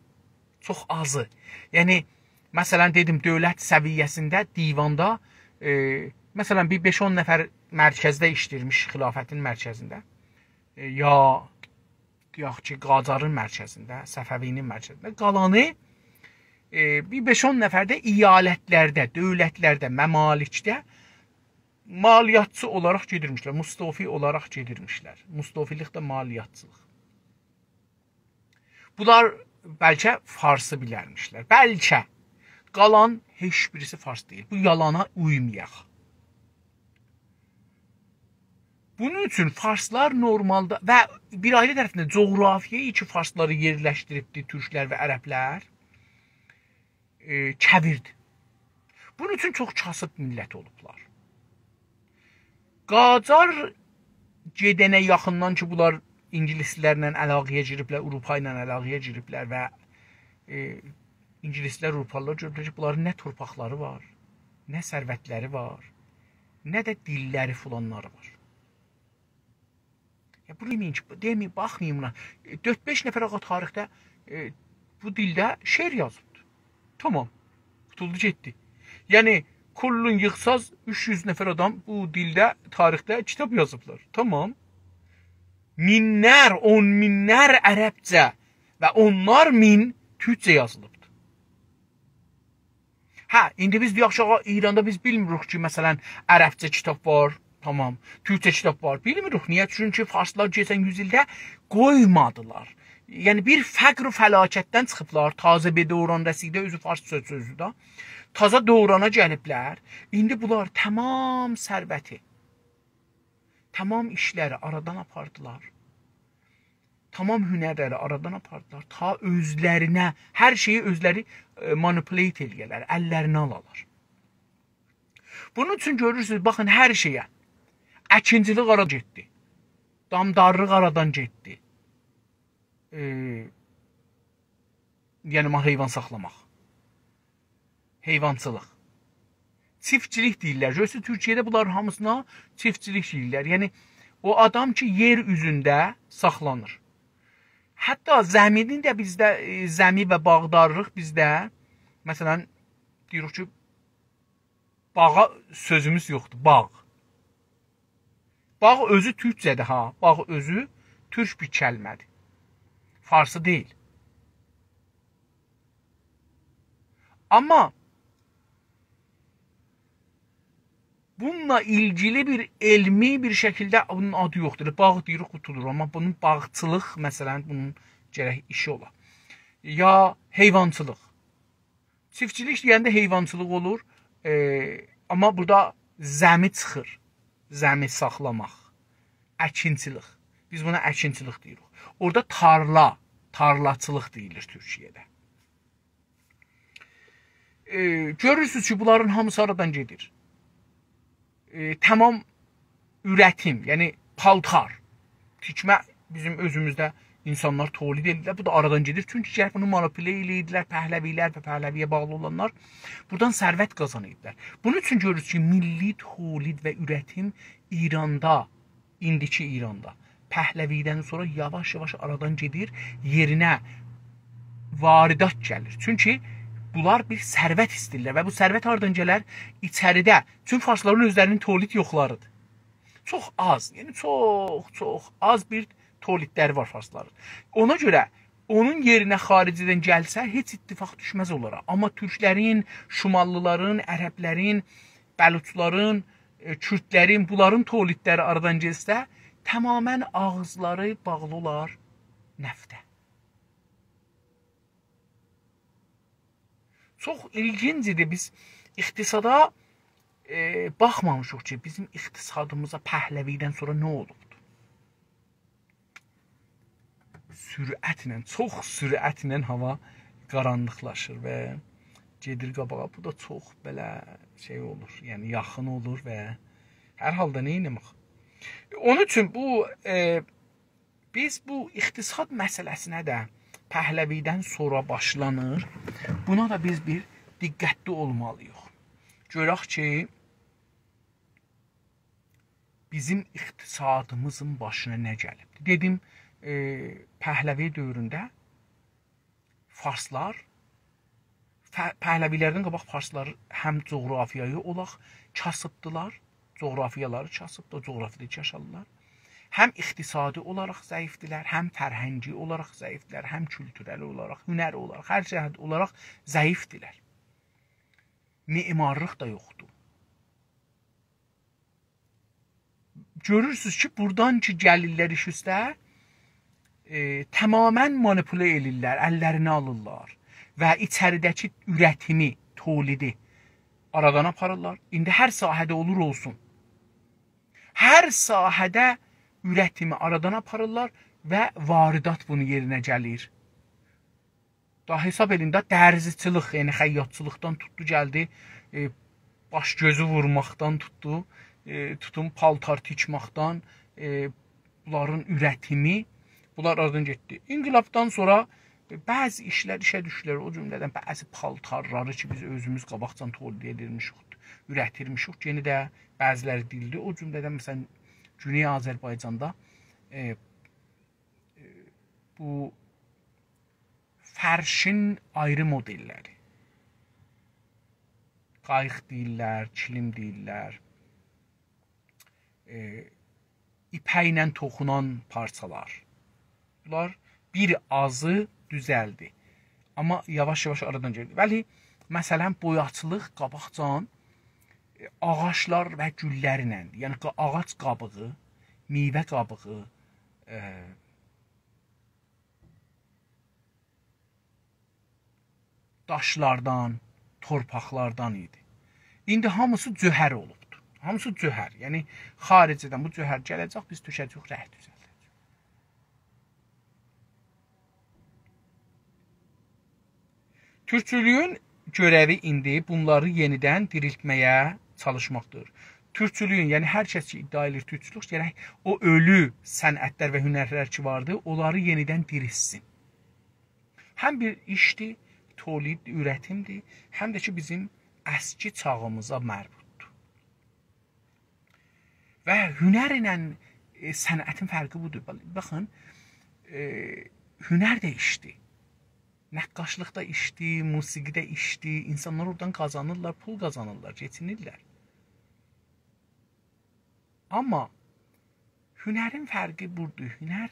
چوخ آزی. یعنی، مثلاً، دئدیم، دؤولت سویه‌سینده دیواندا، ائ، مثلاً، بیر بئش-اون نفر مرکزده ایشله‌ییرمیش، خلافتین مرکزینده. ائ، یا، دئیک کی، قاجارین مرکزینده، صفوی‌نین مرکزینده. قالانی، ائ، بیر بئش-اون نفر ده ایالتلرده، دؤولتلرده، ممالکده مالیاتچی اولاراق گئدیرمیشلر، مستوفی اولاراق گئدیرمیشلر. مستوفیلیک ده مالیاتچیلیق. بونلار بلکه فارسی بیلرمیشلر. بلکه. قالان هئچ بیریسی فارس دئییل. بو یالانا اویمایاق. بونون اوچون فارسلار نورمالدا و بیر آیری طرفدن جغرافیایی کی، فارسلاری یئرلشدیریبدی تورکلر و عربلر، ائ، چئویردی. بونون اوچون چوخ کاسیب میللت اولوبلار. قاجار گئدنه یاخیندان کی، بونلار اینگیلیسلرله علاقه‌یه گیریبلر، آوروپا ایله علاقه‌یه گیریبلر و، ائ، اینگیلیسلر، آوروپالیلار گؤردولر کی، بونلارین نه تورپاقلاری وار، نه ثروتلری وار، نه ده دیللری فلانلاری وار. یا، بونو دئمه‌یین کی، دئمه‌یین، باخمایین بونا. ائ، دؤرد-بئش نفر آغا تاریخده، ائ، بو دیلده شعر یازیبدی. تامام. قوتولدو گئتدی. یعنی، کلاً ییغساز اوچ یوز نفر آدام بو دیلده، تاریخده کیتاب یازیبلار. تامام. مینلر، اون مینلر عربجه و اونلار مین تورکجه یازیلیبدی. هه، ایندی بیز دئیک کی، آغا، ایراندا بیز بیلمیریک کی، مثلاً، عربجه کیتاب وار، تامام، تورکجه کیتاب وار. بیلمیریک. نییه؟ چونکی فارسلار کئچن یوز ایلده قویمادیلار. یعنی، بیر فقر و فلاکتدن چیخیبلار. تازه بیر دوران رسیده، اؤزو فارس سؤز، سؤزو ده. تازه دورانا گلیبلر. ایندی بونلار تامام ثروتی، تامام ایشلری آرادان آپاردیلار. تامام هنرلری آرادان آپاردیلار. تا اؤزلرینه، هر شئیی اؤزلری، ائ، manipulate ائله‌یه‌لر، اللرینه آلالار. بونون اوچون گؤرورسونوز، باخین، هر شئیه. اکینچیلیک آرادان گئتدی. دامدارلیق آرادان گئتدی. ائ، یعنی، مال حیوان ساخلاماق. حیوانچیلیق. چیفتچیلیک دئییرلر. گؤرورسونوز، تورکیه‌ده بونلارین هامیسینا چیفتچیلیک دئییرلر. یعنی، او آدام کی، یئر اوزونده ساخلانیر. حتی زمی‌نین ده بیزده، ائ، زمی و باغدارلیق بیزده، مثلاً، دئییریک کی، باغا سؤزوموز یوخدور، باغ. باغ اؤزو تورکجه‌دیر ها. باغ اؤزو تورک بیر کلمه‌دیر. فارسی دئییل. آمما بونونلا ایلگیلی بیر علمی بیر شکیلده بونون آدی یوخدور. باغ دئییریک، قوتولور. آمما بونون باغچیلیق، مثلاً، بونون گرک ایشی اولا. یا حیوانچیلیق. چیفتچیلیک دئینده حیوانچیلیق اولور، ائ، آمما بورادا زمی چیخیر. زمی ساخلاماق، اکینچیلیک. بیز بونا اکینچیلیک دئییریک. اورادا تارلا، تارلاچیلیق دئییلیر تورکیه‌ده. ائ، گؤرورسونوز کی، بونلارین هامیسی آرادان گئدیر. ائ، تامام اورتیم، یعنی پالتار، تیکمه بیزیم اؤزوموزده اینسانلار تولید ائدیرلر. بو دا آرادان گئدیر. چونکی گرک بونو مانیپوله ائله‌ییردیلر، پهلوی‌لر و پهلوی‌یه باغلی اولانلار بورادان ثروت قازانیردیلار. بونون اوچون گؤرورسونوز کی، میللی تولید و اورتیم ایراندا ایندیکی ایراندا پهلوی‌دن سونرا یاواش-یاواش آرادان گئدیر، یئرینه واردات گلیر. چونکی بونلار بیر ثروت ایسته‌ییرلر و بو ثروت هاردان گلر؟ ایچریده. چونکی فارسلارین اؤزلرینین تولید یوخلاریدیر. چوخ آز، یعنی چوخ، چوخ آز بیر تولیدلری وار فارسلارین. اونا گؤره اونون یئرینه خارجی‌دن گلسه، هئچ اتفاق دوشمز اونلارا. آمما تورکلرین، شماللیلارین، عربلرین، بلوچلارین، ائ، کوردلرین، بونلارین تولیدلری آرادان گئتسه، تماماً آغیزلاری باغلی اولار نفته. چوخ ایلگینجدیر، بیز اقتصادا، ائ، باخمامیشیق کی، بیزیم اقتصادیمیزا پهلوی‌دن سونرا نه اولوبدور؟ سرعتله، چوخ سرعتله هاوا قارانلیقلاشیر و گئدیر قاباغا. بو دا چوخ بئله شئی اولور، یعنی یاخین اولور و هر حالدا نه ائتمک؟ اونون اوچون بو، ائ، بیز بو اقتصاد مسئله‌سینه ده پهلوی‌دن سونرا باشلانیر. بونا دا بیز بیر دقتلی اولمالی‌ییق. گؤرک کی، بیزیم اقتصادیمیزین باشینا نه گلیبدیر؟ دئدیم، ائ، پهلوی دؤورونده فارسلار، ف-، پهلوی‌لردن قاباق فارسلار هم جغرافیایی اولاراق کاسیبدیلار، جغرافیالاری کاسیبدی، او جغرافیادا یاشارلار. هم اقتصادی اولاراق ضعیفدیلر، هم فرهنگی اولاراق ضعیفدیلر، هم کولتورل اولاراق، هنر اولاراق، هر جهت اولاراق ضعیفدیلر. معمارلیق دا یوخدور. گؤرورسونوز کی، بورادان کی گلیرلر ایش اوسته، ائ، تماماً مانیپوله ائله‌ییرلر، اللرینه آلیرلار و ایچریده‌کی اورتیمی، تولیدی آرادان آپاریرلار. ایندی هر ساحه‌ده اولور اولسون. هر ساحه‌ده اورتیمی آرادان آپاریرلار و واردات بونون یئرینه گلیر. دا حساب ائله‌یین ده، درزیچیلیک، یعنی خیاطچیلیقدان توتدو، گلدی، ائ، باش گؤزو وورماقدان توتدو، ائ، توتون پالتار تیکمکدن، ائ، بونلارین اورتیمی، بونلار آرادان گئتدی. انقلابدان سونرا، ائ، بعضی ایشلر ایشه دوشدولر، او جمله‌دن بعضی پالتارلاری کی، بیز اؤزوموز قاباقجان تولید ائدیرمیشیک، اورتیرمیشیک، یئنه ده بعضیلری دیلدی. او جمله‌دن، مثلا، گونئی آذربایجاندا، ائ، ائ، بو فرشین آیری مدل‌لری. قاییق دئییرلر، کیلیم دئییرلر. ائ، ایپکله توخونان پارچالار. بونلار بیر آزی دوزلدی. آمما یاواش-یاواش آرادان گئدیر. ولی، مثلا، بویاچیلیق قاباقجان، ائ، آغاجلار و گوللرله، یعنی قا-، آغاج قابیغی، میوه قابیغی، ائ، داشلاردان، تورپاقلاردان ایدی. ایندی هامیسی جوهر اولوبدور. هامیسی جوهر. یعنی، خاریجدن بو جوهر گله‌جک، بیز تؤکه‌جه‌ییک، رنگ دوزلده‌جه‌ییک. تورکچولویون گؤره‌وی ایندی بونلاری یئنیدن دیریلتمه‌یه چالیشماقدیر. تورکچولویون، یعنی هر کس کی، ادعا ائدیر تورکچولوک، گرک او اؤلو صنعت‌لر و هنرلر کی واردی، اونلاری یئنیدن دیریلتسین. هم بیر ایشدیر، تولید، اورتیمدیر، هم ده کی، بیزیم اسکی چاغیمیزا مربوطدور. و هنر ایله، ائ، صنعتین فرقی بودور. باخین، ائ، هنر ده ایشدیر. نقاشلیق دا ایشدیر، موسیقی ده ایشدیر. اینسانلار اورادان قازانیرلار، پول قازانیرلار، کئچینیرلر. آمما هنرین فرقی بودور. هنر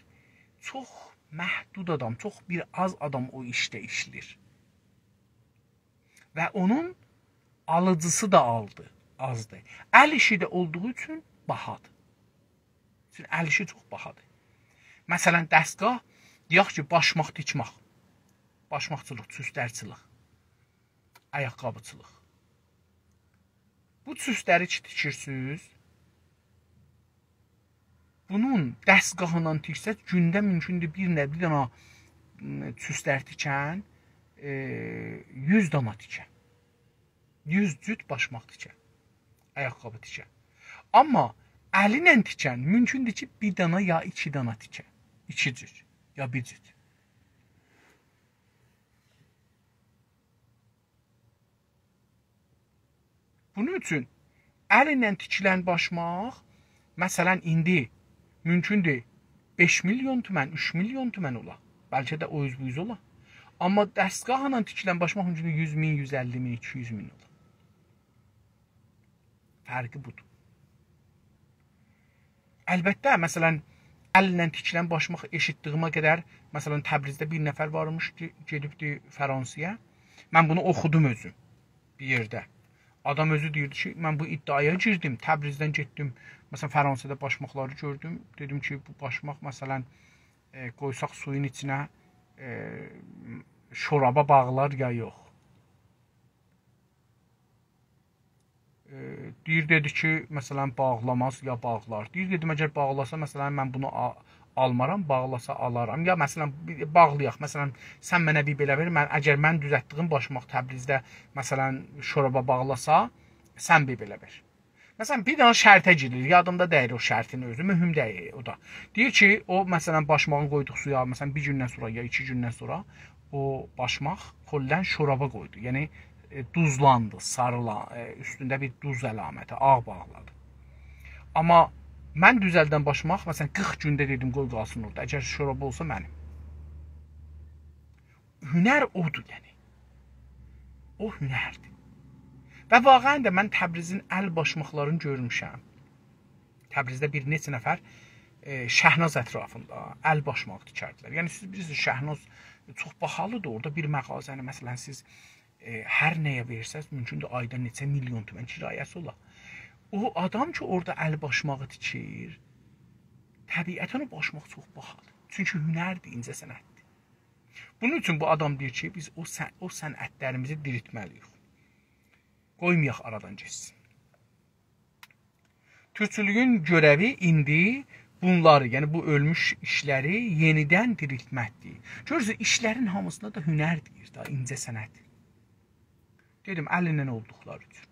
چوخ محدود آدام، چوخ بیر آز آدام او ایشده ایشله‌ییر. و اونون آلیجیسی دا آلدی، آزدیر. ال ایشی ده اولدوغو اوچون باهادیر. چونکی ال ایشی چوخ باهادیر. مثلا، دستگاه، دئیک کی، باشماق تیکمک، باشماقچیلیق، چوسترچیلیک، آیاق‌قابیچیلیق. بو چوستری کی تیکیرسینیز، بونون دستگاهیندان تیکسه، گونده مومکوندور بیر نه، بیر دانا، م، چوستر تیکن، ائ، یوز دانا تیکه. یوز جوت باشماق تیکه. آیاق‌قابی تیکه. آمما ال ایله تیکن مومکوندور کی، بیر دانا یا ایکی دانا تیکه. ایکی جوت یا بیر جوت. بونون اوچون ال ایله تیکیلن باشماق، مثلا، ایندی مومکوندور بئش میلیون تومن، اوچ میلیون تومن اولا. بلکه ده او اوز بو اوز اولا. آمما دستگاهلا تیکیلن باشماق مومکوندور یوز مین، یوز اللی مین، ایکی یوز مین اولا. فرقی بودور. البته، مثلا، الله تیکیلن باشماق ائشیتدیگیمه قدر، مثلا، تبریزده بیر نفر وارمیش کی، گئدیبدی فرانسه‌یه. من بونو اوخودوم اؤزوم بیر یئرده. آدام اؤزو دئییردی کی، من بو ادعایا گیردیم، تبریزدن گئتدیم، مثلا، فرانسه‌ده باشماقلاری گؤردوم. دئدیم کی، بو باشماق، مثلا، ائ، قویساق سویون ایچینه، ائ، شورابا باغلار یا یوخ؟ ائ، دئییر، دئدی کی، مثلا، باغلاماز یا باغلار. دئییر، دئدیم، اگر باغلاسا، مثلا، من بونو آ-، آلمارام، باغلاسا آلارام. یا، مثلا، بیر باغلایاق. مثلا، سن منه بیر بئله وئر، من، اگر من دوزلتدیگیم باشماق تبریزده، مثلا، شورابا باغلاسا، سن بیر بئله وئر. مثلا، بیر دنه شرطه گیریر، یادیمدا دئییل او شرطین اؤزو، مهم دئییل او دا. دئییر کی، او، مثلا، باشماغین قویدوق سویا، مثلا، بیر گوندن سونرا یا ایکی گوندن سونرا او باشماق کلاً شورابا قویدو. یعنی، ائ، دوزلاندی، ساریلان-، ائ، اوستونده بیر دوز علامتی، آغ باغلادی. آمما من دوزلدن باشماق، مثلا، قیرخ گونده دئدیم، قوی قالسین اورادا. اگر شورابا اولسا، منیم. هنر اودور، یعنی. او هنردیر. و واقعاً ده من تبریزین ال باشماقلارینی گؤرموشم. تبریزده بیر نئچه نفر، ائ، شهناز اطرافیندا ال باشماغی تیکردیلر. یعنی، سیز بیلیرسینیز، شهناز چوخ باهالیدیر. اورادا بیر مغازه‌نی، مثلا، سیز، ائ، هر نه‌یه وئرسز، مومکوندور، آیدا نئچه میلیون تومن کرایه‌سی اولا. او آدام کی، اورادا ال باشماغی تیکیر، طبیعتاً او باشماق چوخ باهادیر. چونکی هنردیر، اینجه‌صنعتدیر. بونون اوچون بو آدام دئییر کی، بیز او صن-، او صنعتلریمیزی دیریلتمه‌لی‌ییک. قویمایاق آرادان گئتسین. تورکچولویون گؤره‌وی ایندی بونلاری، یعنی بو اؤلموش ایشلری یئنیدن دیریلتمکدیر. گؤرورسونوز، ایشلرین هامیسینا دا هنر دئییر دا، اینجه صنعت. دئدیم، الیندن اولدوقلاری اوچون.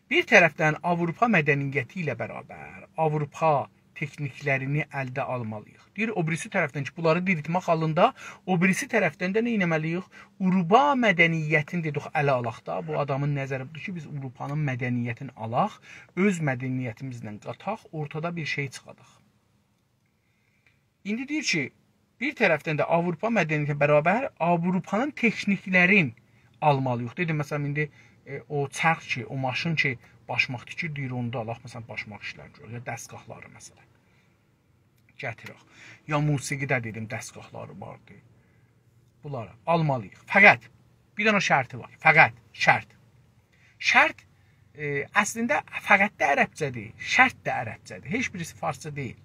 بیر طرفدن آوروپا مدنیتی ایله برابر آوروپا تکنیکلرینی الده آلمالی‌ییق. دئییر، او بیریسی طرفدن کی، بونلاری دیریلتمک حالیندا، او بیریسی طرفدن ده نه ائتمه‌لی‌ییک؟ آوروپا مدنیتینی دئدیک، اله آلاق دا. بو آدامین نظری بودور کی، بیز آوروپانین مدنیتینی آلاق، اؤز مدنیتیمیزله قاتاق، اورتادا بیر شئی چیخاداق. ایندی دئییر کی، بیر طرفدن ده آوروپا مدنیتی برابر آوروپانین تکنیکلرین آلمالی‌ییق. دئدیم، مثلا، ایندی، ائ، او چرخ کی، او ماشین کی، باشماق تیکیر، دئییر، اونو دا آلاق، مثلا، باشماق ایشلرینی گؤرک، یا دستگاهلاری، مثلا، گتیرک. یا موسیقیده، دئدیم، دستگاهلاری واردی. بونلاری آلمالی‌ییق. فقط بیر دنه شرطی وار. فقط شرط. شرط، ائ، اصلینده فقط ده عربجه‌دیر، شرط ده عربجه‌دیر. هئچ بیریسی فارسجا دئییل.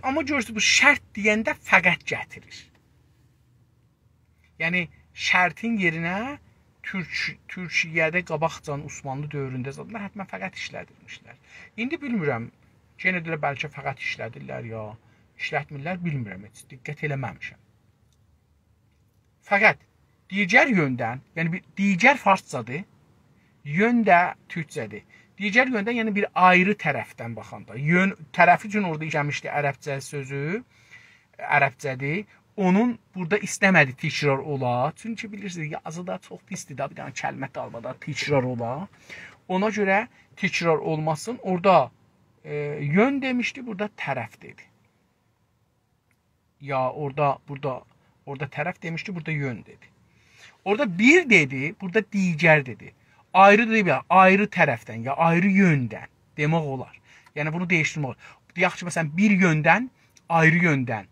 آمما گؤرورسونوز، بو شرط دئینده فقط گتیریر. یعنی، شرطین یئرینه تورک-، تورکیه‌ده قاباقجان عثمانلی دؤورونده زادلار حتما فقط ایشلدیرمیشلر. ایندی بیلمیرم، یئنه ده بلکه فقط ایشلدیرلر یا ایشلتمیرلر، بیلمیرم، هئچ دقت ائله‌مه‌میشم. فقط دیگر یؤندن، یعنی بیر دیگر فارسجادیر، یؤن ده تورکجه‌دیر. دیگر یؤندن، یعنی بیر آیری طرفدن باخاندا. یؤن طرفی اوچون اورادا ایشله‌میشدی عربجه سؤزو، عربجه‌دیر. اونون بورادا ایسته‌مه‌دی تکرار اولا. چونکی بیلیرسینیز، یازیدا چوخ پیسدیر دا، بیر دنه کلمه دالبادال تکرار اولا. اونا گؤره تکرار اولماسین. اورادا، ائ، یؤن دئمیشدی، بورادا طرف دئدی. یا اورادا، بورادا، اورادا طرف دئمیشدی، بورادا یؤن دئدی. اورادا بیر دئدی، بورادا دیگر دئدی. آیری دئدی، یا آیری طرفدن، یا آیری یؤندن دئمک اولار. یعنی بونو دییشدیرمک اولار. دئیک کی، مثلا، بیر یؤندن، آیری یؤندن.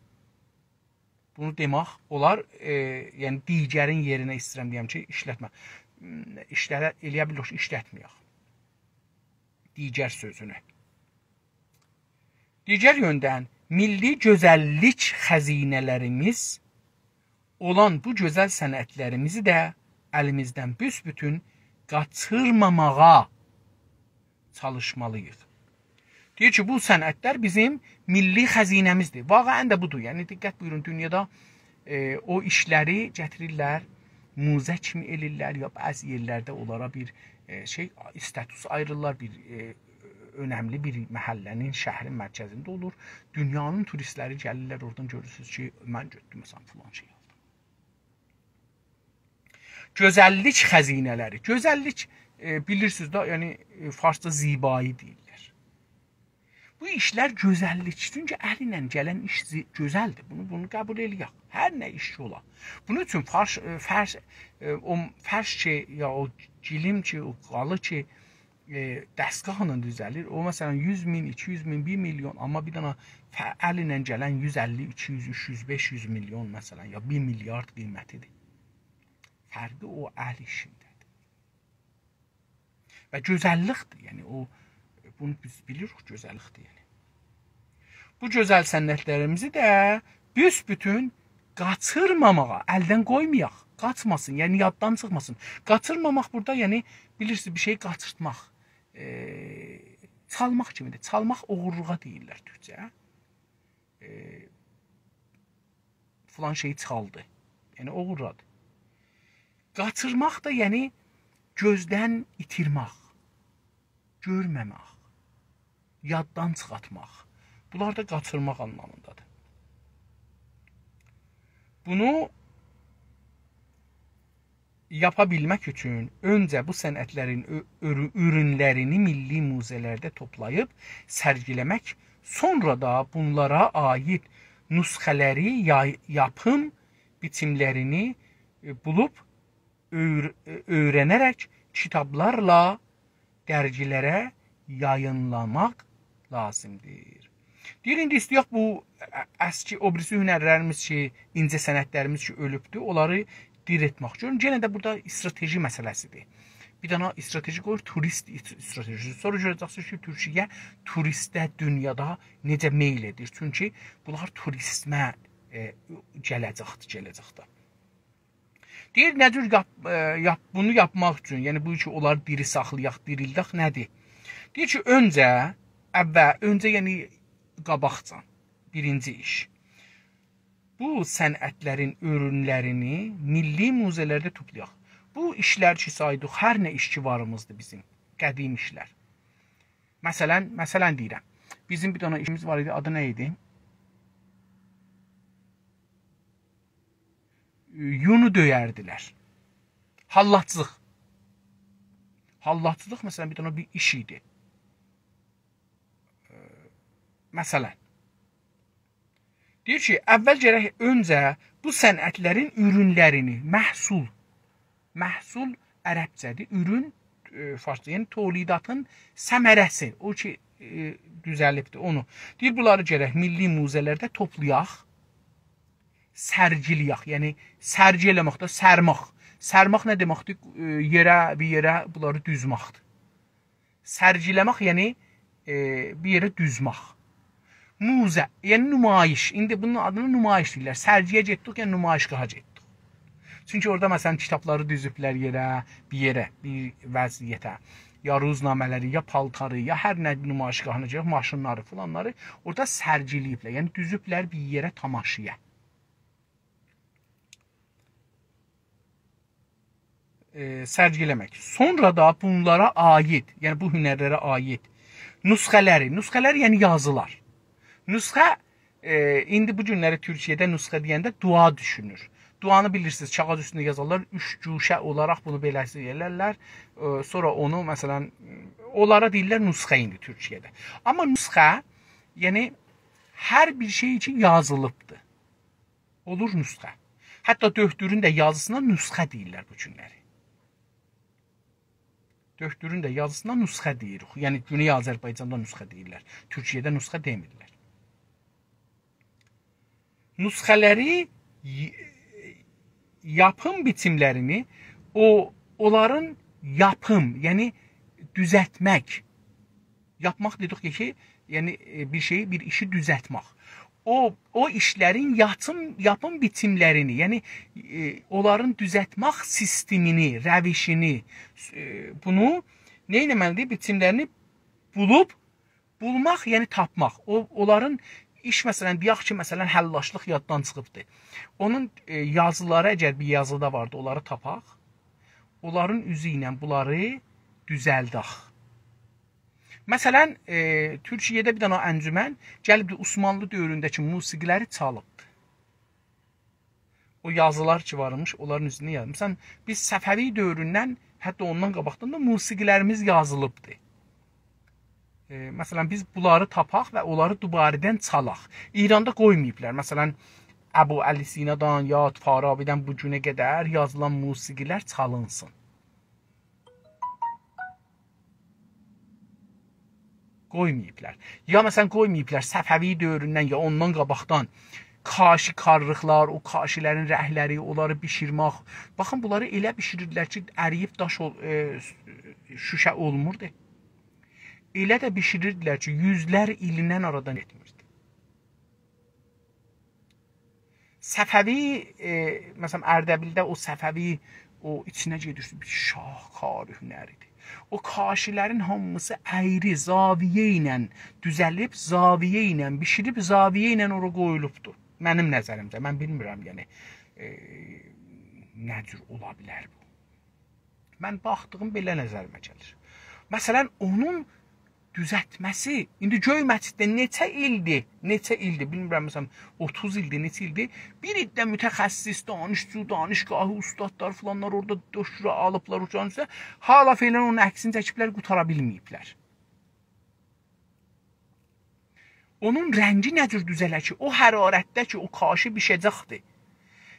بونو دئمک اولار، ائ، یعنی دیگرین یئرینه ایسته‌ییرم دئیم کی، ایشلتمه. م، ایشلده-، ائلیه بیلیریک کی، ایشلتمه‌یک دیگر سؤزونو. دیگر یؤندن، میللی گؤزللیک خزینه‌لریمیز اولان بو گؤزل صنعتلریمیزی ده الیمیزدن بوسبوتون قاچیرماماغا چالیشمالی‌ییق. دئییر کی، بو صنعتلر بیزیم میللی خزینه‌میزدیر. واقعا ده بودور. یعنی، دقت بویورون، دونیادا، ائ، او ایشلری گتیریرلر، موزه کیمی ائلیرلر، یا بعضی یئرلرده اونلارا بیر، ائ، شئی، استاتوس آییریرلار، بیر، ائ، اؤنملی بیر محله‌نین، شهرین مرکزینده اولور. دونیانین توریستلری گلیرلر، اورادان گؤرورسونوز کی، من گؤتدوم، مثلا، فلان شئی آلدیم. گؤزللیک خزینه‌لری. گؤزللیک، ائ، بیلیرسینیز ده، یعنی، ائ، فارسجا زیبایی دئییرلر. بو ایشلر گؤزللیک، چونکی ال ایله گلن ایش زی-، گؤزلدیر. بونو، بونو قبول ائلیک. هر نه ایش اولا. بونون اوچون فرش، ائ، فرش، ائ، او فرش کی، یا او گلیم کی، او قالی کی، ائ، دستگاهلا دوزه‌لیر. او، مثلا، یوز مین، ایکی یوز مین، بیر میلیون، آمما بیر دنه فه-، ال ایله گلن یوز اللی، ایکی یوز، اوچ یوز، بئش یوز میلیون، مثلا، یا بیر میلیارد قیمتیدیر. فرقی او ال ایشینده‌دیر. و گؤزللیکدیر، یعنی او، بونو بیز بیلیریک، گؤزللیکدیر، یعنی. بو گؤزل صنعتلریمیزی ده بوسبوتون قاچیرماماغا، الدن قویمایاق، قاچماسین، یعنی یاددان چیخماسین. قاچیرماماق بورادا، یعنی، بیلیرسینیز، بیر شئی قاچیرتماق، ائ، چالماق کیمیدیر. چالماق اوغورلوغا دئییرلر تورکجه. ائ، فلان شئیی چالدی. یعنی اوغورلادی. قاچیرماق دا، یعنی گؤزدن ایتیرمک، گؤرمه‌مک، یاددان چیخارتماق. بونلار دا قاچیرماق آنلامیندادیر. بونو یاپا بیلمک اوچون اؤنجه بو صنعتلرین اؤ-، اورو-، اورونلرینی میللی موزه‌لرده توپلاییب سرگیله‌مک، سونرا دا بونلارا عایید نسخه‌لری، یای-، یاپیم بیچیملرینی، ائ، بولوب اؤیر-، ائ، اؤیره‌نه‌رک کیتابلارلا درگیلره یایینلاماق لازیمدیر. دئییر، ایندی ایسته‌یک بو، ا-، اسکی، او بیریسی هنرلریمیز کی، اینجه صنعتلریمیز کی، اؤلوبدور، اونلاری دیریلتمک. گؤرون، یئنه ده بورادا استراتژی مسئله‌سیدیر. بیر دنه استراتژی قویور، توریست ایس-، استراتژیسی. سونرا گؤره‌جکسینیز کی، تورکیه توریسته دونیادا نئجه میل ائدیر. چونکی بونلار توریزمه، ائ، گله‌جکدیر، گله‌جکده. دئییر، نه جور یاپ-، ائ، یاپ-، بونو یاپماق اوچون، یعنی بو کی، اونلاری دیری ساخلایاق، دیریلدک، نه‌دیر؟ دئییر کی، اؤنجه، اول، اؤنجه، یعنی قاباقجان، بیرینجی ایش. بو صنعتلرین اورونلرینی میللی موزه‌لرده توپلایاق. بو ایشلر کی سایدیق، هر نه ایش کی واریمیزدیر بیزیم، قدیم ایشلر. مثلا، مثلا دئییرم، بیزیم بیر دنه ایشیمیز وار ایدی، آدی نه ایدی؟ یونو دؤیردیلر. حلاجلیق. حلاجلیق، مثلا، بیر دنه بیر ایش ایدی. مثلا. دئییر کی، اول گرک اؤنجه بو صنعتلرین اورونلرینی، محصول، محصول عربجه‌دیر، اورون، ائ، فارسجا، یعنی تولیداتین ثمره‌سی، او کی، ائ، دوزلیبدیر اونو. دئییر، بونلاری گرک میللی موزه‌لرده توپلایاق، سرگیله‌یک، یعنی سرگی ائله‌مک ده سرمک. سرمک نه دئمکدیر؟ ائ، یئره، بیر یئره بونلاری دوزمکدیر. سرگیله‌مک، یعنی، ائ، بیر یئره دوزمک. موزه، یعنی نمایش. ایندی بونون آدینا نمایش دئییرلر. سرگی‌یه گئتدیک، یعنی نمایشگاها گئتدیک. چونکی اورادا، مثلا، کیتابلاری دوزوبلر یئره، بیر یئره، بیر وضعیته. یا روزنامه‌لری، یا پالتاری، یا هر نه نمایشگاهینا گؤره ماشینلاری، فلانلاری اورادا سرگیله‌ییبلر. یعنی دوزوبلر بیر یئره تماشایا. ائ، سرگیله‌مک. سونرا دا بونلارا عاید، یعنی بو هنرلره عاید نسخه‌لری، نسخه‌لر یعنی یازیلار. نسخه، ائ، ایندی بو گونلری تورکیه‌ده نسخه دئینده دعا دوشونور. دعانی بیلیرسینیز، کاغیذ اوستونده یازارلار، اوچ گوشه اولاراق بونو بئله‌سی ائلرلر. ائ، سونرا اونو، مثلا، اونلارا دئییرلر نسخه ایندی تورکیه‌ده. آمما نسخه، یعنی هر بیر شئی کی یازیلیبدیر، اولور نسخه. حتی دؤکتورون ده یازیسینا نسخه دئییرلر بو گونلری. دؤکتورون ده یازیسینا نسخه دئییریک. یعنی گونئی آذربایجاندا نسخه دئییرلر. تورکیه‌ده نسخه دئمیرلر. نسخه‌لری، ی-، یاپیم بیچیملرینی، او، اونلارین یاپیم، یعنی دوزلتمک، یاپماق دئدیک کی، یعنی، ائ، بیر شئیی، بیر ایشی دوزلتمک. او، او ایشلرین یاپیم، یاپیم بیچیملرینی، یعنی، ائ، اونلارین دوزلتمک سیستمینی، روشینی، ائ، بونو نه ائتمه‌لیدیر؟ بیچیملرینی بولوب، بولماق، یعنی تاپماق. او، اونلارین ایش، مثلا، دئیک کی، مثلا، حلّاجلیق یاددان چیخیبدیر. اونون، ائ، یازیلاری، اگر بیر یازیدا واردی، اونلاری تاپاق. اونلارین اوزو ایله بونلاری دوزلدک. مثلا، ائ، تورکیه‌ده بیر دنه انجمن گلیبدی، عثمانلی دؤورونده‌کی موسیقی‌لری چالیبدی. او یازیلار کی وارمیش، اونلارین اوزونده یازمیش. مثلا، بیز صفوی دؤوروندن، حتی اوندان قاباقدان دا موسیقی‌لریمیز یازیلیبدی. ائ، مثلا، بیز بونلاری تاپاق و اونلاری دوباره‌دن چالاق. ایراندا قویماییبلار. مثلا، ابو علی سینادان یا فارابی‌دن بو گونه قدر یازیلان موسیقی‌لر چالینسین. قویماییبلار. یا، مثلا، قویماییبلار صفوی دؤوروندن یا اوندان قاباقدان کاشی کارلیقلار، او کاشی‌لرین رنگلری، اونلاری بیشیرمک. باخین، بونلاری ائله بیشیریردیلر کی، ارییب داش اول-، ائ، شوشه اولموردو. ائله ده بیشیریردیلر کی، یوزلر ایلیندن آرادان گئتمیردی. صفوی، ائ، مثلا، اردبیلده او صفوی، او ایچینه گئدیرسین، بیر شاهکار هنری‌دیر. او کاشی‌لرین هامیسی اَیری، زاویه ایله دوزلیب، زاویه ایله بیشیریب، زاویه ایله اورا قویولوبدور. منیم نظریمده، من بیلمیرم، یعنی، ائ، نه جور اولا بیلر بو. من باخدیغیم بئله نظریمه گلیر. مثلا، اونون دوزلتمه‌سی، ایندی گؤی مسجدده نئچه ایلدیر، نئچه ایلدیر، بیلمیرم، مثلا، اوتوز ایلدیر، نئچه ایلدیر، بیر عده متخصص، دانشجو، دانشگاهی، اوستادلار فلانلار اورادا دکترا آلیبلار، اوچان اوسته، حالا فعلا اونون عکسینی چکیبلر، قوتارا بیلمه‌ییبلر. اونون رنگی نه جور دوزلر کی، او حرارتده کی، او کاشی بیشه‌جکدیر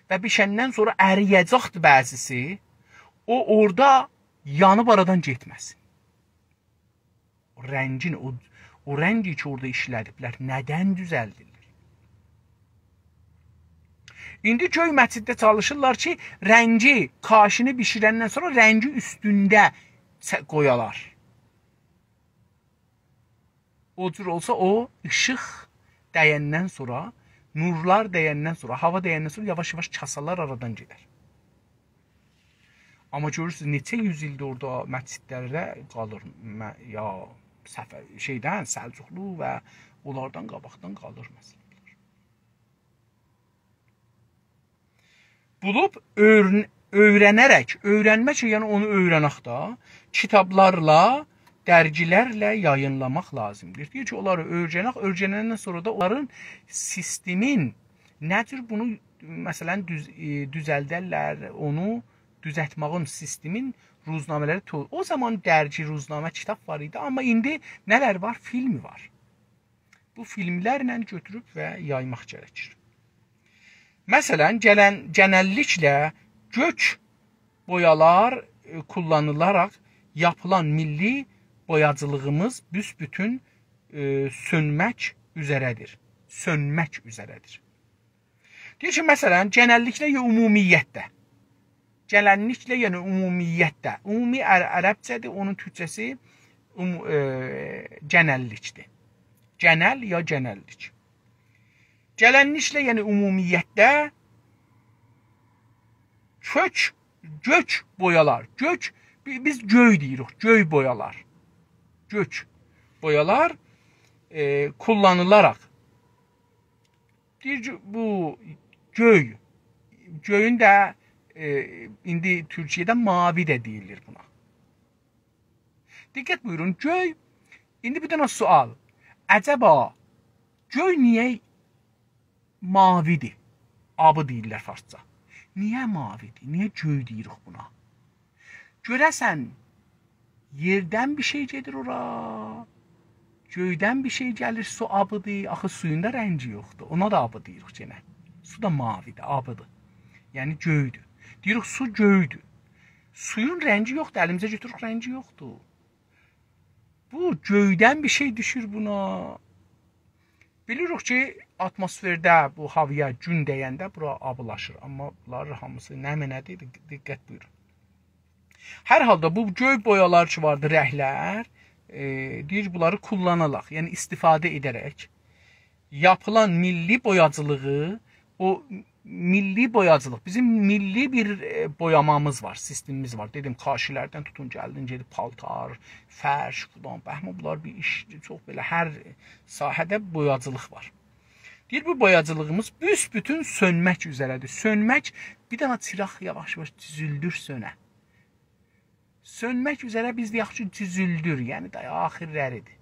و بیشندن سونرا ارییه‌جکدیر بعضیسی، او اورادا یانیب آرادان گئتمه‌سین. او رنگین، او، او رنگی کی، اورادا ایشله‌دیبلر، ندن دوزلدیلیر؟ ایندی گؤی مسجدده چالیشیرلار کی، رنگی، کاشینی بیشیرندن سونرا رنگی اوستونده چه-، قویالار. او جور اولسا، او ایشیق دَیندن سونرا، نورلار دَیندن سونرا، هاوا دَیندن سونرا یاواش-یاواش کاسالار، آرادان گئدر. آمما گؤرورسونوز، نئچه یوز ایلدیر اورادا مسجدلرده قالیر. مه-، یا، صفوی، شئیدن، سلجوقلو و اونلاردان قاباقدان قالیر مثلا. بولوب اؤرن-، اؤیره‌نه‌رک، اؤیرنمک، یعنی اونو اؤیره‌نک ده، کیتابلارلا، درگیلرله یایینلاماق لازیمدیر. دئییر کی، اونلاری اؤیره‌نک، اؤیره‌نندن سونرا دا اونلارین سیستمین نه جور بونو، مثلا، دوز-، ائ، دوزلدرلر، اونو دوزلتمه‌یین سیستمین روزنامه‌لری تو-، او زامان درگی، روزنامه، کیتاب وار ایدی، آمما ایندی نه‌لر وار؟ فیلم وار. بو فیلملرله گؤتوروب و یایماق گرکیر. مثلا، گلن، گئنللیکله گؤک بویالار، ائ، کوللانیلاراق یاپیلان میللی بویاجیلیغیمیز بوسبوتون، ائ، سؤنمک اوزره‌دیر. سؤنمک اوزره‌دیر. دئییر کی، مثلا، گئنللیکله یا عمومیتله. گئنللیکله، یعنی عمومیتله. عمومی عر-، عربجه‌دیر، اونون تورکجه‌سی عمو-، ائ، گئنللیکدیر. گئنل یا گئنللیک. گئنللیکله، یعنی عمومیتله کؤک، گؤک بویالار. گؤک، بی-، بیز گؤی دئییریک، گؤی بویالار. گؤک بویالار، ائ، کوللانیلاراق دئییر کی، بو گؤی، گؤیون ده، ائ، ایندی تورکیه‌ده ماوی ده دئییلیر بونا. دقت بویورون، گؤی، ایندی بیر دنه سؤال. عجبا، گؤی نییه ماویدیر؟ آبی دئییرلر فارسجا. نییه ماویدیر؟ نییه گؤی دئییریک بونا؟ گؤره‌سن، یئردن بیر شئی گئدیر اورا، گؤیدن بیر شئی گلیر، سو آبیدیر. آخی سویون دا رنگی یوخدور. اونا دا آبی دئییریک یئنه. سو دا ماویدیر، آبیدیر. یعنی گؤیدور. دئییریک، سو گؤیدور. سویون رنگی یوخدور، الیمیزه گؤتوروروک، رنگی یوخدور. بو گؤیدن بیر شئی دوشور بونا. بیلیریک کی، آتموسفرده بو هاوایا گون دَینده بورا آبیلاشیر. آمما بونلار هامیسی نمنه‌دیر؟ دق-، دقت بویورون. هر حالدا بو گؤی بویالار کی واردی، رنگلر، ائ، دئییر، بونلاری کوللاناراق، یعنی استفاده ائده‌رک یاپیلان میللی بویاجیلیغی، او میللی بویاجیلیق، بیزیم میللی بیر، ائ، بویامامیز وار، سیستمیمیز وار. دئدیم، کاشی‌لردن توتون، گلدین، گئدیب پالتار، فرش، فلان، بهمان، بونلار بیر ایش، چوخ بئله هر ساحه‌ده بویاجیلیق وار. دئییر، بو بویاجیلیغیمیز بوسبوتون سؤنمک اوزره‌دیر. سؤنمک، بیر دنه چیراق یاواش-یاواش دوزولدور، سؤنه. سؤنمک اوزره، بیز دئیک کی، دوزولدور، یعنی دا آخیرلریدیر.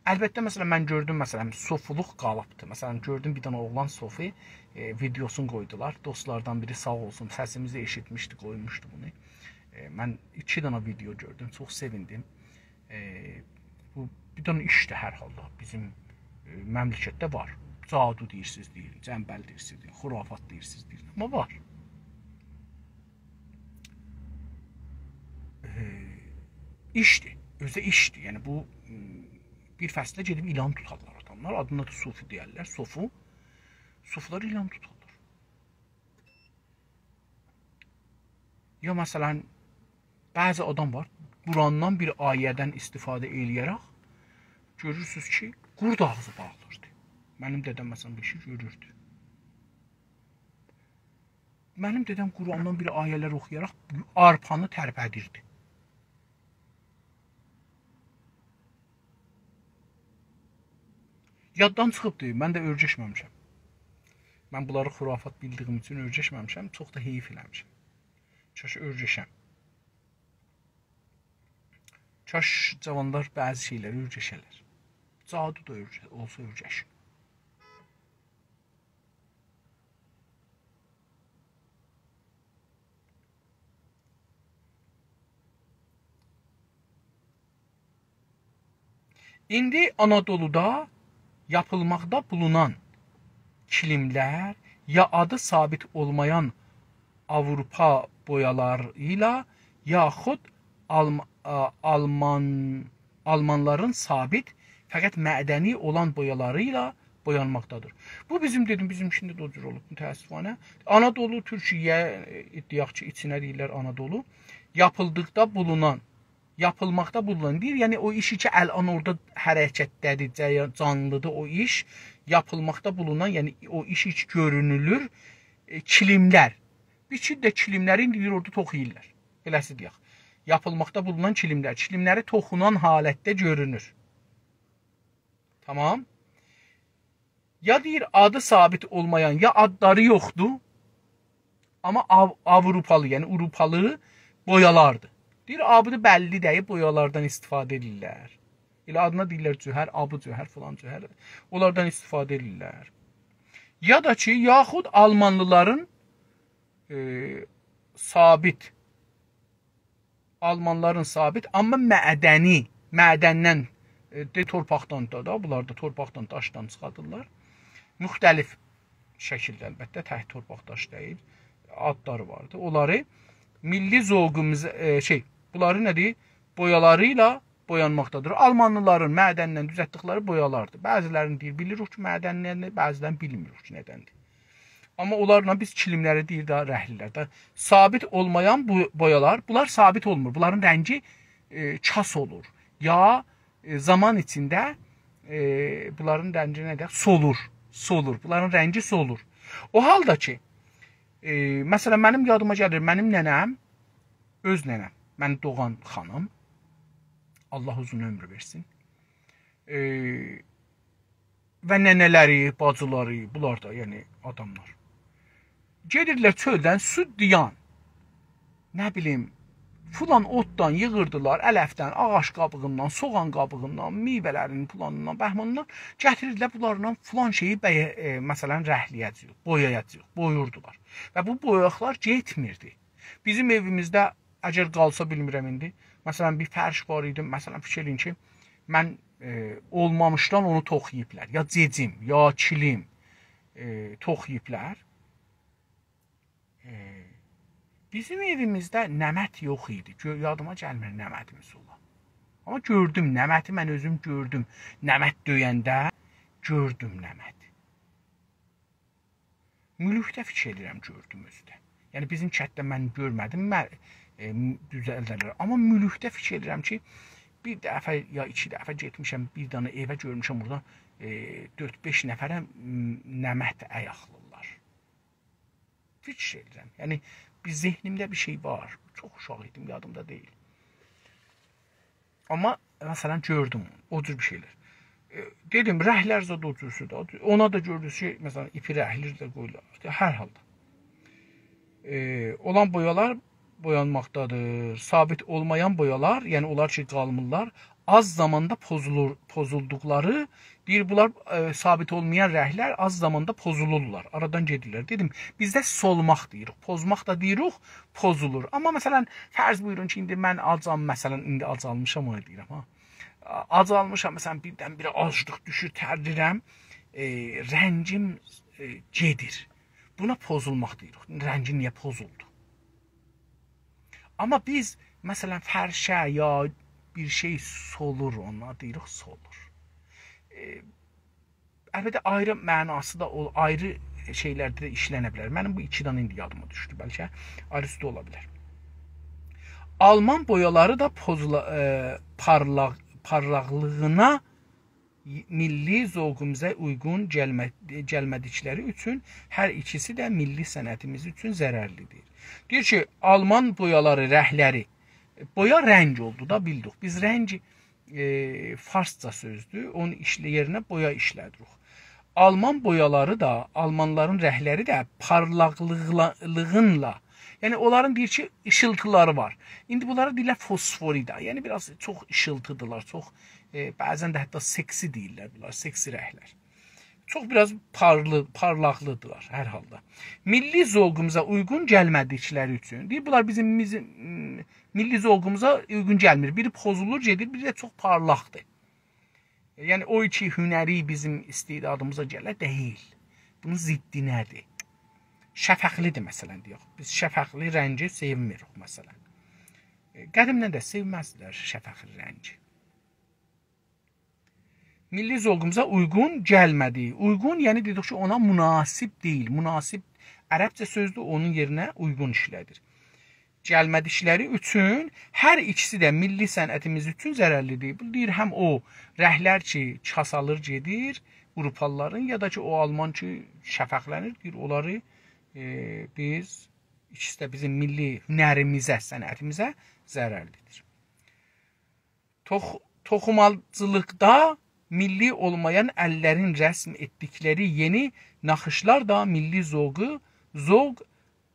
البته، مثلا، من گؤردوم، مثلا، صوفولوق قالیبدی. مثلا، گؤردوم بیر دنه اوغلان صوفی، ائ، ویدئوسونو قویدولار. دوستلاردان بیری ساغ اولسون، سسیمیزی ائشیتمیشدی، قویموشدو بونو. ائ، من ایکی دنه ویدئو گؤردوم، چوخ سئویندیم. ائ، بو بیر دنه ایشدیر هر حالدا. بیزیم، ائ، مملکتده وار. جادو دئییرسینیز، دئیین. جنبل دئییرسینیز، دئیین. خرافات دئییرسینیز، دئیین. آمما وار. ائ، ایشدیر. اؤزو ده ایشدیر. یعنی بو، م، بیر فصلده گئدیب ایلان توتارلار آداملار. آدینا دا صوفی دئیرلر، صوفو. صوفولار ایلان توتارلار. یا مثلا، بعضی آدام وار، قرآندان بیر آیه‌دن استفاده ائله‌یه‌رک گؤرورسونوز کی، قورد آغزی باغلیردی. منیم دده‌م، مثلا، بیر شئی گؤروردو. منیم دده‌م قرآندان بیر آیه‌لر اوخویاراق آرپانی ترپدیردی. یاددان چیخیبدی، من ده اؤیرشمه‌میشم. من بونلاری خرافات بیلدیگیم اوچون اؤیرشمه‌میشم، چوخ دا حیف ائله‌میشم. کاش اؤیرشم. کاش جاوانلار بعضی شئیلری اؤیرشه‌لر. جادو دا اؤیرشه-، اولسا اؤیرشین. ایندی آنادولودا یاپیلماقدا بولونان کیلیملر یا آدی ثابت اولمایان آوروپا بویالاری ایله، یاخود آلم-، آ، آلمان، آلمانلارین ثابت، فقط معدنی اولان بویالاری ایله بویانماقدادیر. بو بیزیم، دئدیم، بیزیم ایچینده ده او جور اولوب، متأسفانه. آنادولو، تورکیه، ائ، دئیک کی، ایچینه دئییرلر آنادولو. یاپیلدیقدا بولونان، یاپیلماقدا بولونان دئییر، یعنی او ایش کی، الان اورادا حرکتده‌دیر، جه-، جانلیدیر او ایش، یاپیلماقدا بولونان، یعنی او ایش کی، گؤرونولور، ائ، کیلیملر. بیر ایکی ده کیلیملری ایندی دئییر، اورادا توخویورلار. بئله‌سی دئیک. یاپیلماقدا بولونان کیلیملر، کیلیملری توخونان حالتده گؤرونور. تامام. یا دئییر، آدی ثابت اولمایان، یا آدلاری یوخدور، آمما آو-، آوروپالی، یعنی آوروپالی بویالاردی. دئییر، آبی بللی دئییل، بویالاردان استفاده ائدیرلر. ائله آدینا دئییرلر جوهر، آبی جوهر، فلان جوهر. اونلاردان استفاده ائدیرلر. یا دا کی، یاخود آلمانلیلارین، ائ، ثابت آلمانلارین ثابت، آمما معدنی، معدندن، ائ، دئ، تورپاقدان دا، دا، بونلار دا تورپاقدان، داشدان چیخاردیرلار. مختلف شکیلده، البته، تک تورپاق، داش دئییل، آدلاری واردی. اونلاری میللی ذوقوموز، ائ، شئی، بونلاری نه‌دیر؟ بویالاری ایله بویانماقدادیر. آلمانلیلارین معدندن دوزلتدیکلری بویالاردی. بعضیلرینی دئییر، بیلیریک کی، معدندندیر، بعضیلرینی بیلمیریک کی، نه‌دندیر. آمما اونلارلا بیز کیلیملری دئییر ده، رنگلیلر ده. ثابت اولمایان بو بویالار، بونلار ثابت اولمور. بونلارین رنگی، ائ، کاس اولور. یا، ائ، زامان ایچینده، ائ، بونلارین رنگی نه دئیک؟ سولور. سولور. بونلارین رنگی سولور. او حالدا کی، ائ، مثلا، منیم یادیما گلیر، منیم ننه‌م، اؤز ننه‌م، منی دوغان خانیم، الله اوزون عؤمور وئرسین. ائ، و ننه‌لری، باجیلاری، بونلار دا، یعنی آداملار گئدیردیلر چؤلدن سود دیان، نه بیلیم، فلان اوتدان ییغیردیلار، علفدن، آغاج قابیغیندان، سوغان قابیغیندان، میوه‌لرین فلانیندان، بهمانیندان گتیریردیلر، بونلارلا فلان شئیی بَیه-، ائ، مثلا، رنگله‌یه‌جه‌ییک، بویایاجاغیق، بویوردولار. و بو بویاقلار گئتمیردی. بیزیم ائویمیزده، اگر قالسا، بیلمیرم ایندی، مثلا، بیر فرش وار ایدی، مثلا، فیکیر ائله‌یین کی، من، ائ، اولمامیشدان اونو توخویوبلار، یا جئجیم، یا کیلیم، ائ، توخویوبلار. ائ، بیزیم ائویمیزده نمد یوخ ایدی. گؤ-، یادیما گلمیر نمدیمیز اولا. آمما گؤردوم، نمدی من اؤزوم گؤردوم. نمد دؤینده گؤردوم نمد. مولوکده فیکیر ائدیرم، گؤردوم اؤزو ده. یعنی، بیزیم کتده من گؤرمه‌دیم، مه-، ائ، دوزلدرلر. آمما مولوکده فیکیر ائدیرم کی، بیر دفعه یا ایکی دفعه گئتمیشم، بیر دنه ائوه گؤرموشم، اورادا، ائ، دؤرد-بئش نفره، م، نمد آیاقلیلار. فیکیر ائدیرم. یعنی، بیر ذهنیمده بیر شئی وار. چوخ اوشاق ایدیم، یادیمدا دئییل. آمما، مثلا، گؤردوم او جور بیر شئیلر. ائ، دئدیم، رنگلر زاد او جورسو ده. اونا دا گؤردونوز کی، مثلا، ایپی رنگلی ده قویولار. هر حالدا. ائ، اولان بویالار بویانماقدادیر. ثابت اولمایان بویالار، یعنی اونلار کی، قالمیرلار، آز زاماندا پوزولور، پوزولدوقلاری، دئییر، بونلار، ائ، ثابت اولمایان رنگلر آز زاماندا پوزولورلار، آرادان گئدیرلر. دئدیم، بیزده سولماق دئییریک، پوزماق دا دئییریک، پوزولور. آمما، مثلا، فرض بویورون کی، ایندی من آجام، مثلا، ایندی آجالمیشام، اونو دئییرم، ها. آجالمیشام، مثلا، بیردن-بیره آجلیق دوشور، ترلیرم، ائ، رنگیم، ائ، گئدیر. بونا پوزولماق دئییریک. رنگی نییه پوزولدو؟ آمما بیز، مثلا، فرشه یا بیر شئی سولور، اونا دئییریک سولور. ائ، البته، آیری معناسی دا اول-، آیری شئیلرده ده ایشلنه بیلر. منیم بو ایکی دنه ایندی یادیما دوشدو. بلکه آیریسی دا اولا بیلر. آلمان بویالاری دا پوزولا-، ائ، پارلاق-، پارلاقلیغینا میللی ذوقوموزا اویغون گلمه-، گلمه‌دیکلری اوچون هر ایکیسی ده میللی صنعتیمیز اوچون ضررلیدیر. دئییر کی، آلمان بویالاری، رنگلری، بویا رنگ اولدو دا، بیلدیک. بیز رنگ، ائ، فارسجا سؤزدور، اونو ایشله-، یئرینه بویا ایشله‌دیریک. آلمان بویالاری دا، آلمانلارین رنگلری ده پارلاقلیغلا-، لیغینلا، یعنی اونلارین دئییر کی، ایشیلتیلاری وار. ایندی بونلارا دئییرلر فسفوریدا، یعنی بیر آز چوخ ایشیلتیدیرلار، چوخ، ائ، بعضا ده حتی سکسی دئییرلر بونلار، سکسی رنگلر. چوخ بیر آز پارلی-، پارلاقلیدیرلار هر حالدا. میللی ذوقوموزا اویغون گلمه‌دیکلری اوچون. دئییر، بونلار بیزیم، بیزیم، م، میللی ذوقوموزا اویغون گلمیر. بیری پوزولور، گئدیر، بیری ده چوخ پارلاقدیر. یعنی، او کی هنری بیزیم استعدادیمیزا گله دئییل. بونون ضدینه‌دیر؟ شفقلیدیر، مثلا، دئیک. بیز شفقلی رنگی سئومیریک، مثلا. ائ، قدیمدن ده سئومزدیلر شفقلی رنگی. میللی ذوقوموزا اویغون گلمه‌دی. اویغون، یعنی دئدیک کی، اونا مناسب دئییل. مناسب، عربجه سؤزدور، اونون یئرینه اویغون ایشله‌دیر. گلمه‌دیکلری اوچون هر ایکیسی ده میللی صنعتیمیز اوچون ضررلیدیر. بو دئییر، هم او رنگلر کی، کاسالیر گئدیر آوروپالیلارین، یا دا کی، او آلمان کی، شفقلنیر، دئییر، اونلاری، ائ، بیز، ایکیسی ده بیزیم میللی هنریمیزه، صنعتیمیزه ضررلیدیر. توخ-، توخوماجیلیقدا میللی اولمایان اللرین رسم ائتدیکلری یئنی ناخیشلار دا میللی ذوقو، ذوق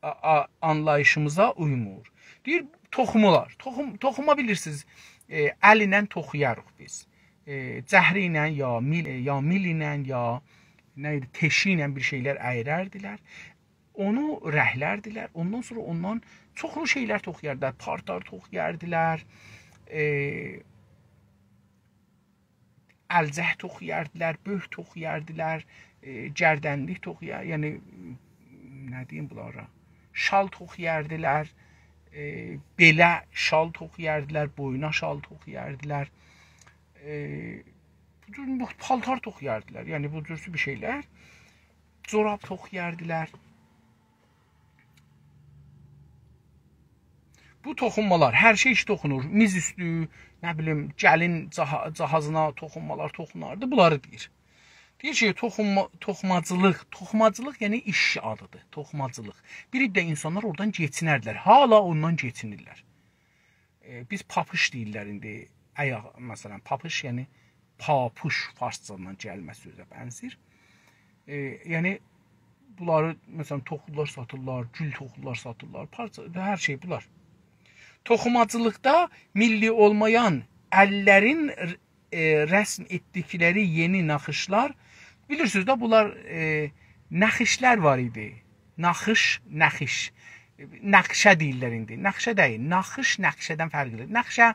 آ-، آ-، آنلاییشیمیزا اویمور. دئییر، توخومالار. توخوم-، توخوما بیلیرسینیز، ائ، ال ایله توخویاریق بیز. ائ، جهری ایله یا میل، یا میل ایله یا نه ایدی، تئشی ایله بیر شئیلر اییرردیلر. اونو رنگلردیلر. اوندان سونرا اوندان چوخلو شئیلر توخویاردیلار. پالتار توخویاردیلار. ائ، الجک توخویاردیلار، بؤرک توخویاردیلار، ائ، گردنلیک توخویار، یعنی، نه دئییم بونلارا؟ شال توخویاردیلار، ائ، بئله شال توخویاردیلار، بوینا شال توخویاردیلار. ائ، بو جور مخ-، پالتار توخویاردیلار، یعنی بو جور بیر شئیلر. جوراب توخویاردیلار. بو توخونمالار، هر شئی توخونور. میز اوستو، نه بیلیم، گلین جاها-، جاهازینا توخونمالار توخوناردی. بونلاری دئییر. دئییر کی، توخونما-، توخوماجیلیق، توخوماجیلیق یعنی ایش آدیدیر، توخوماجیلیق. بیر عده اینسانلار اورادان کئچینردیلر، حالا اوندان کئچینیرلر. ائ، بیز پاپیش دئییرلر ایندی. آیاق، مثلا، پاپیش، یعنی پاپوش فارسجادان گلمه سؤزه بنزیر. ائ، یعنی بونلاری، مثلا، توخولار ساتیرلار، گول توخولار ساتیرلار، پارچا، هر شئی بونلار. توخوماجیلیقدا میللی اولمایان اللرین ر-، ائ، رسم ائتدیکلری یئنی ناخیشلار، بیلیرسینیز ده، بونلار، ائ، ناخیشلار وار ایدی. ناخیش، ناخیش. نقشه دئییرلر ایندی. نقشه دئییل، ناخیش نقشه‌دن فرقلیدیر. نقشه،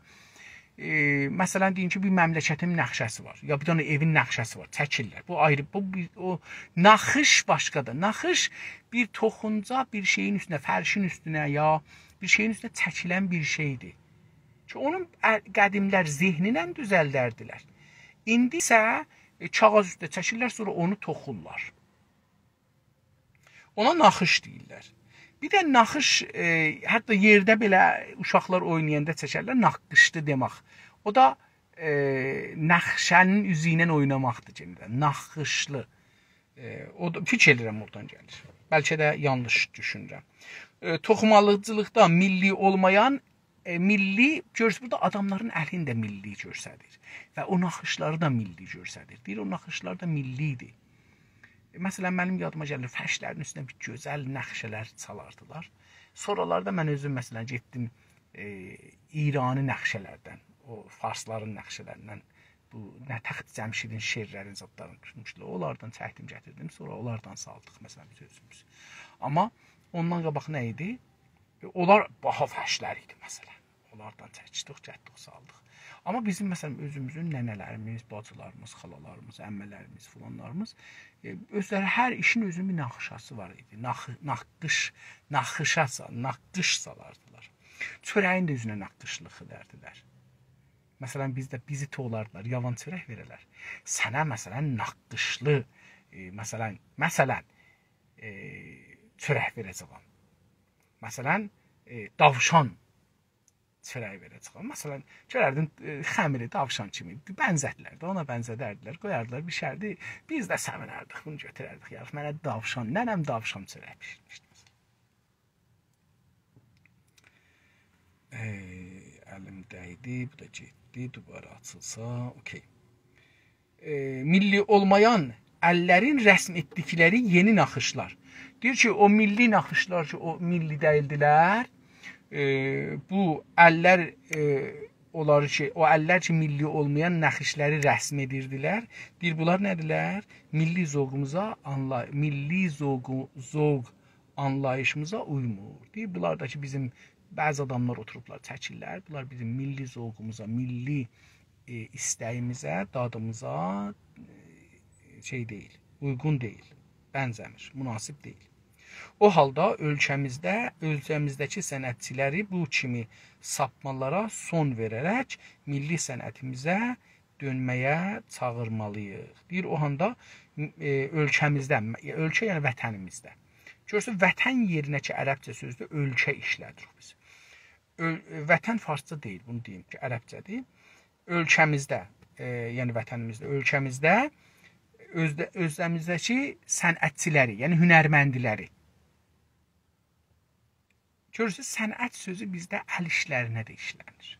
ائ، مثلا، دئیین کی، بیر مملکتین نقشه‌سی وار، یا بیر دنه ائوین نقشه‌سی وار، چکیرلر. بو آیری، بو بیر، او ناخیش باشقادیر. ناخیش بیر توخونجا، بیر شئیین اوستونه، فرشین اوستونه یا بیر شئیین اوستونه چکیلن بیر شئیدیر. کی، اونو ا-، قدیملر ذهنینن دوزلدردیلر. ایندی ایسه، ائ، کاغیذ اوسته چکیرلر، سونرا اونو توخورلار. اونا ناخیش دئییرلر. بیر ده ناخیش، ائ، حتی یئرده بئله اوشاقلار اوینایاندا چکرلر، ناخیشلی دئمک. او دا، ائ، نقشه‌نین اوزو ایله اویناماقدیر یئنه ده. ناخیشلی. ائ، او دا، فیکیر ائدیرم اورادان گلیر. بلکه ده یانلیش دوشونورم. ائ، توخوماجیلیقدا میللی اولمایان، ائ، میللی، گؤرورسوز، بورادا آداملارین الینی ده میللی گؤستریر. و او ناخیشلاری دا میللی گؤستریر. دئییر، او ناخیشلار دا میللی ایدی. ائ، مثلا، منیم یادیما گلیر، فرشلرین اوستونه بیر گؤزل نقشه‌لر چالاردیلار. سونرالاردا من اؤزوم، مثلا، گئتدیم، ائ، ایرانی نقشه‌لردن، او فارسلارین نقشه‌لریندن، بو نه تخت جمشیدین شعرلرین زادلارینی توتموشدولار. اونلاردان چکدیم، گتیردیم. سونرا اونلاردان سالدیق، مثلا، بیز اؤزوموز. آمما اوندان قاباق نه ایدی؟ ائ، اونلار باها فرشلر ایدی، مثلا. اونلاردان چکدیک، گتدیک، سالدیق. آمما بیزیم، مثلا، اؤزوموزون ننه‌لریمیز، باجیلاریمیز، خالالاریمیز، عمه‌لریمیز، فلانلاریمیز، ائ، اؤزلری هر ایشین اؤزونون بیر ناخیشاسی وار ایدی. ناخ-، ناخیش، ناخیشا سا-، ناخیش سالاردیلار. چؤره‌یین ده اوزونه ناخیشلیق ائدردیلر. مثلا، بیزده بیزی توولاردیلار، یاوان چؤرک وئره‌لر. سنه، مثلا، ناخیشلی، ائ، مثلا، مثلا، ائ، چؤرک وئره‌جه‌یم. مثلا، ائ، داوشان چؤره‌یی وئره‌جه‌یم. مثلا، گؤرردین، ائ، خمیری داوشان کیمی بنزتدیلر ده، اونا بنزدردیلر، قویاردیلار، بیشردی. بیز ده سئوینردیک، بونو گؤتورردیک. یعنی، منه داوشان، ننه‌م داوشان چؤرک بیشیرمیشدی. ائ، الیم دیدی، بو دا گئتدی، دوباره آچیلسا، اوکی. ائ، میللی اولمایان اللرین رسم ائتدیکلری یئنی ناخیشلار. دئییر کی، او میللی ناخیشلار کی، او میللی دئییلدیلر، ائ، بو اللر، ائ، اونلاری کی، او اللر کی، میللی اولمایان ناخیشلری رسم ائدیردیلر. دئییر، بونلار نه‌دیرلر؟ میللی ذوقوموزا آنلا-، میللی ذوقو-، ذوق آنلاییشیمیزا اویمور. دئییر، بونلار دا کی، بیزیم بعضی آداملار اوتوروبلار، چکیرلر. بونلار بیزیم میللی ذوقوموزا، میللی، ائ، ایسته‌ییمیزه، دادیمیزا، ائ، شئی دئییل، اویغون دئییل، بنزه‌میر، مناسب دئییل. او حالدا اؤلکه‌میزده، اؤلکه‌میزده‌کی صنعتچیلری بو کیمی ساپمالارا سون وئره‌رک میللی صنعتیمیزه دؤنمه‌یه چاغیرمالی‌ییق. دئییر، او حالدا، ائ، اؤلکه‌میزده، اؤلکه، یعنی وطنیمیزده. گؤرورسن، وطن یئرینه کی، عربجه سؤزدور، اؤلکه ایشله‌دیریک بیز. اؤل-، وطن فارسجا دئییل، بونو دئییم کی، عربجه‌دیر. اؤلکه‌میزده، ائ، یعنی وطنیمیزده، اؤلکه‌میزده، اؤزده-، اؤلکه‌میزده‌کی صنعتچیلری، یعنی هنرمندلری گؤرورسونوز، صنعت سؤزو بیزده ال ایشلرینه ده ایشلنیر.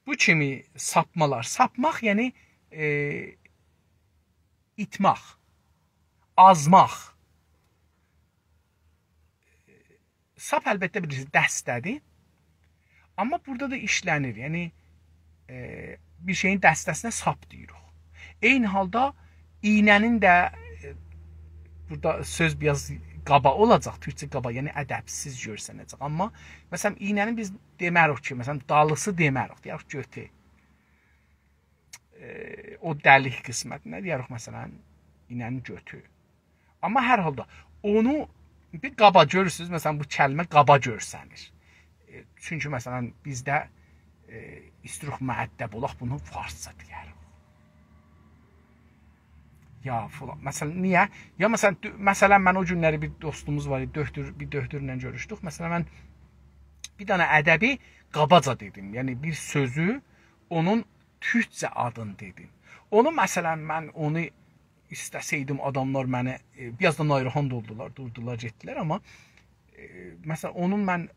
بو کیمی ساپمالار. ساپماق، یعنی، ائ، ایتماق، آزماق. ساپ، البته، بیلیرسینیز، دسته‌دیر. آمما بورادا دا ایشلنیر. یعنی، ائ، بیر شئیین دسته‌سینه ساپ دئییریک. عینی حالدا ایینه‌نین ده، ائ، بورادا سؤز بیر آز قابا اولاجاق، تورکجه قابا، یعنی ادبسیز گؤرسنه‌جک. آمما، مثلا، ایینه‌نین بیز دئمه‌ریک کی، مثلا، دالیسی دئمه‌ریک، دئیه‌ریک گؤتو. ائ، او دلیک قسمتینه دئیه‌ریک، مثلا، ایینه‌نین گؤتو. آمما هر حالدا اونو بیر قابا گؤرورسونوز، مثلا، بو کلمه قابا گؤرسنیر. ائ، چونکی، مثلا، بیزده، ائ، ایستیروخ مؤدب اولاق، بونو فارسجا دئیه‌ریک. یا فلان. مثلا، نییه؟ یا مثلا، دو-، مثلا، من او گونلری بیر دوستوموز وار ایدی، دؤکتور، بیر دؤکتورله گؤروشدوک. مثلا، من بیر دنه ادبی قاباجا دئدیم. یعنی، بیر سؤزو، اونون تورکجه آدینی دئدیم. اونو، مثلا، من اونو ایسته‌سئیدیم، آداملار منی، ائ، بیر آز دا ناراحات اولدولار، دوردولار، گئتدیلر، آمما، ائ، مثلا، اونون من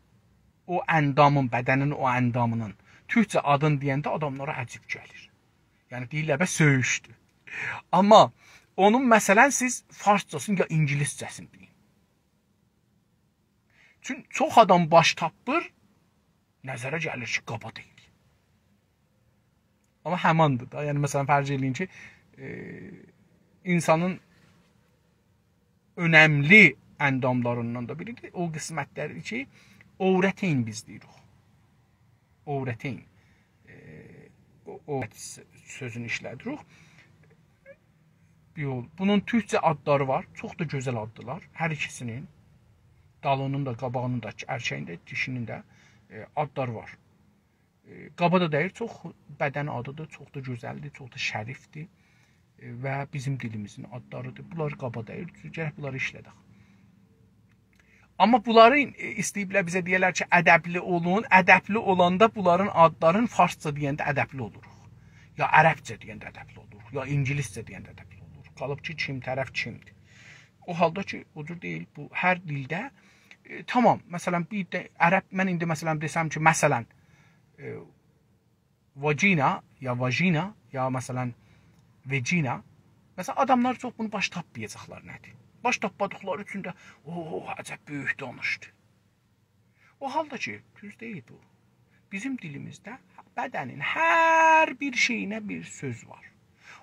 او اندامین، بدنین او اندامینین تورکجه آدینی دئینده آداملارا عجیب گلیر. یعنی، دئییرلر، «به، سؤیوشدو.» آمما اونون، مثلا، سیز فارسجاسینی یا اینگیلیسجه‌سینی دئیین. چون چوخ آدام باش تاپمیر، نظره گلیر کی، قابا دئییل. آمما هماندیر دا. یعنی، مثلا، فرض ائله‌یین کی، ائ، اینسانین اؤنملی انداملاریندان دا بیریدیر. او قسمتلری کی، عورتین بیز دئییریک. عورتین. ائ، او، او سؤزونو ایشله‌دیریک. یول. بونون تورکجه آدلاری وار. چوخ دا گؤزل آددیلار. هر ایکیسینین. دالی‌نین دا، قاباغی‌نین دا، ارکه‌یین ده، دیشی‌نین ده، ائ، آدلاری وار. ائ، قابا دا دئییل، چوخ بدن آدیدیر، چوخ دا گؤزلدیر، چوخ دا شریفدیر. ائ، و بیزیم دیلیمیزین آدلاریدیر. بونلار قابا دئییل، گرک بونلاری ایشله‌دک. آمما بونلاری، ائ، ایسته‌ییبلر بیزه دئیه‌لر کی، ادبلی اولون، ادبلی اولاندا بونلارین آدلارین فارسجا دئینده ادبلی اولوروق. یا عربجه دئینده ادبلی اولوروق، یا اینگیلیسجه دئینده ادبلی اولوروق. قالیب کی، کیم طرف کیمدیر. او حالدا کی، او جور دئییل. بو هر دیلده، ائ، تامام. مثلا، بیر ده عرب، من ایندی، مثلا، دئسم کی، مثلا، ائ، واجینا، یا واژینا، یا، مثلا، وجینا. مثلا، آداملار چوخ بونو باش تاپمایاجاقلار نه‌دیر. باش تاپمادیقلاری اوچون ده، «اوه، عجب بؤیوک دانیشدی.» او حالدا کی، دوز دئییل بو. بیزیم دیلیمیزده بدنین هر بیر شئیینه بیر سؤز وار.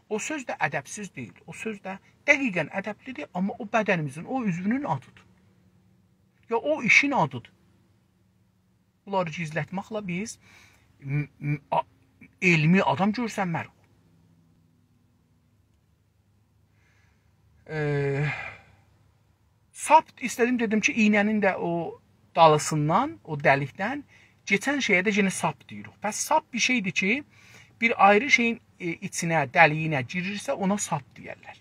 او سؤز ده ادبسیز دئییل. او سؤز ده دقیقا ادبلی‌دیر، آمما او بدنیمیزین او عضوونون آدیدیر. یا او ایشین آدیدیر. بونلاری گیزلتمکله بیز م-، م-، آ-، علمی آدام گؤرسنمه‌ریک. ائ، ساپ ایسته‌دیم، دئدیم کی، ایینه‌نین ده او دالیسیندان، او دلیکدن کئچن شئیه ده یئنه ساپ دئییریک. پس ساپ بیر شئیدیر کی، بیر آیری شئیین، ائ، ایچینه، دلیگینه گیریرسه، اونا ساپ دئیرلر.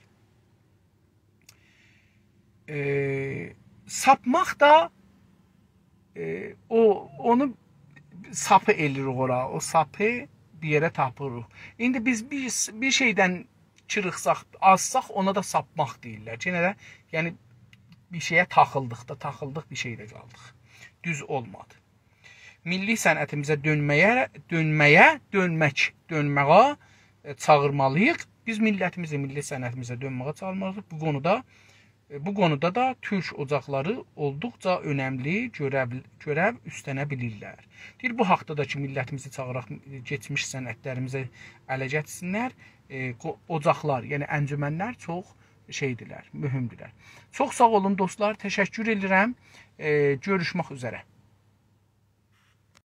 ائ، ساپماق دا، ائ، او، اونو ساپی ائله‌ییریک اورا، او ساپی بیر یئره تاپیریق. ایندی بیز بیر، بیر شئیدن چیریخساق، آزساق، اونا دا ساپماق دئییرلر. یئنه ده، یعنی، بیر شئیه تاخیلدیق دا، تاخیلدیق، بیر شئیده قالدیق. دوز اولمادی. میللی صنعتیمیزه دؤنمه‌یه، دؤنمه‌یه، دؤنمک، دؤنمه‌یه، ائ، چاغیرمالی‌ییق. بیز میللتیمیزی، میللی صنعتیمیزه دؤنمه‌یه چاغیرمالی‌ییق. بو قونودا، ائ، بو قونودا دا تورک اوجاقلاری اولدوقجا اؤنملی گؤرَو، گؤرَو اوستلنه بیلیرلر. دئییر، بو حاقدا دا کی، میللتیمیزی چاغیراق، ائ، کئچمیش صنعتلریمیزی اله گتیرسینلر. ائ، قو-، اوجاقلار، یعنی انجمنلر چوخ شئیدیرلر، مهمدورلر. چوخ ساغ اولون، دوستلار، تشکر ائدیرم. ائ، گؤروشمک اوزره.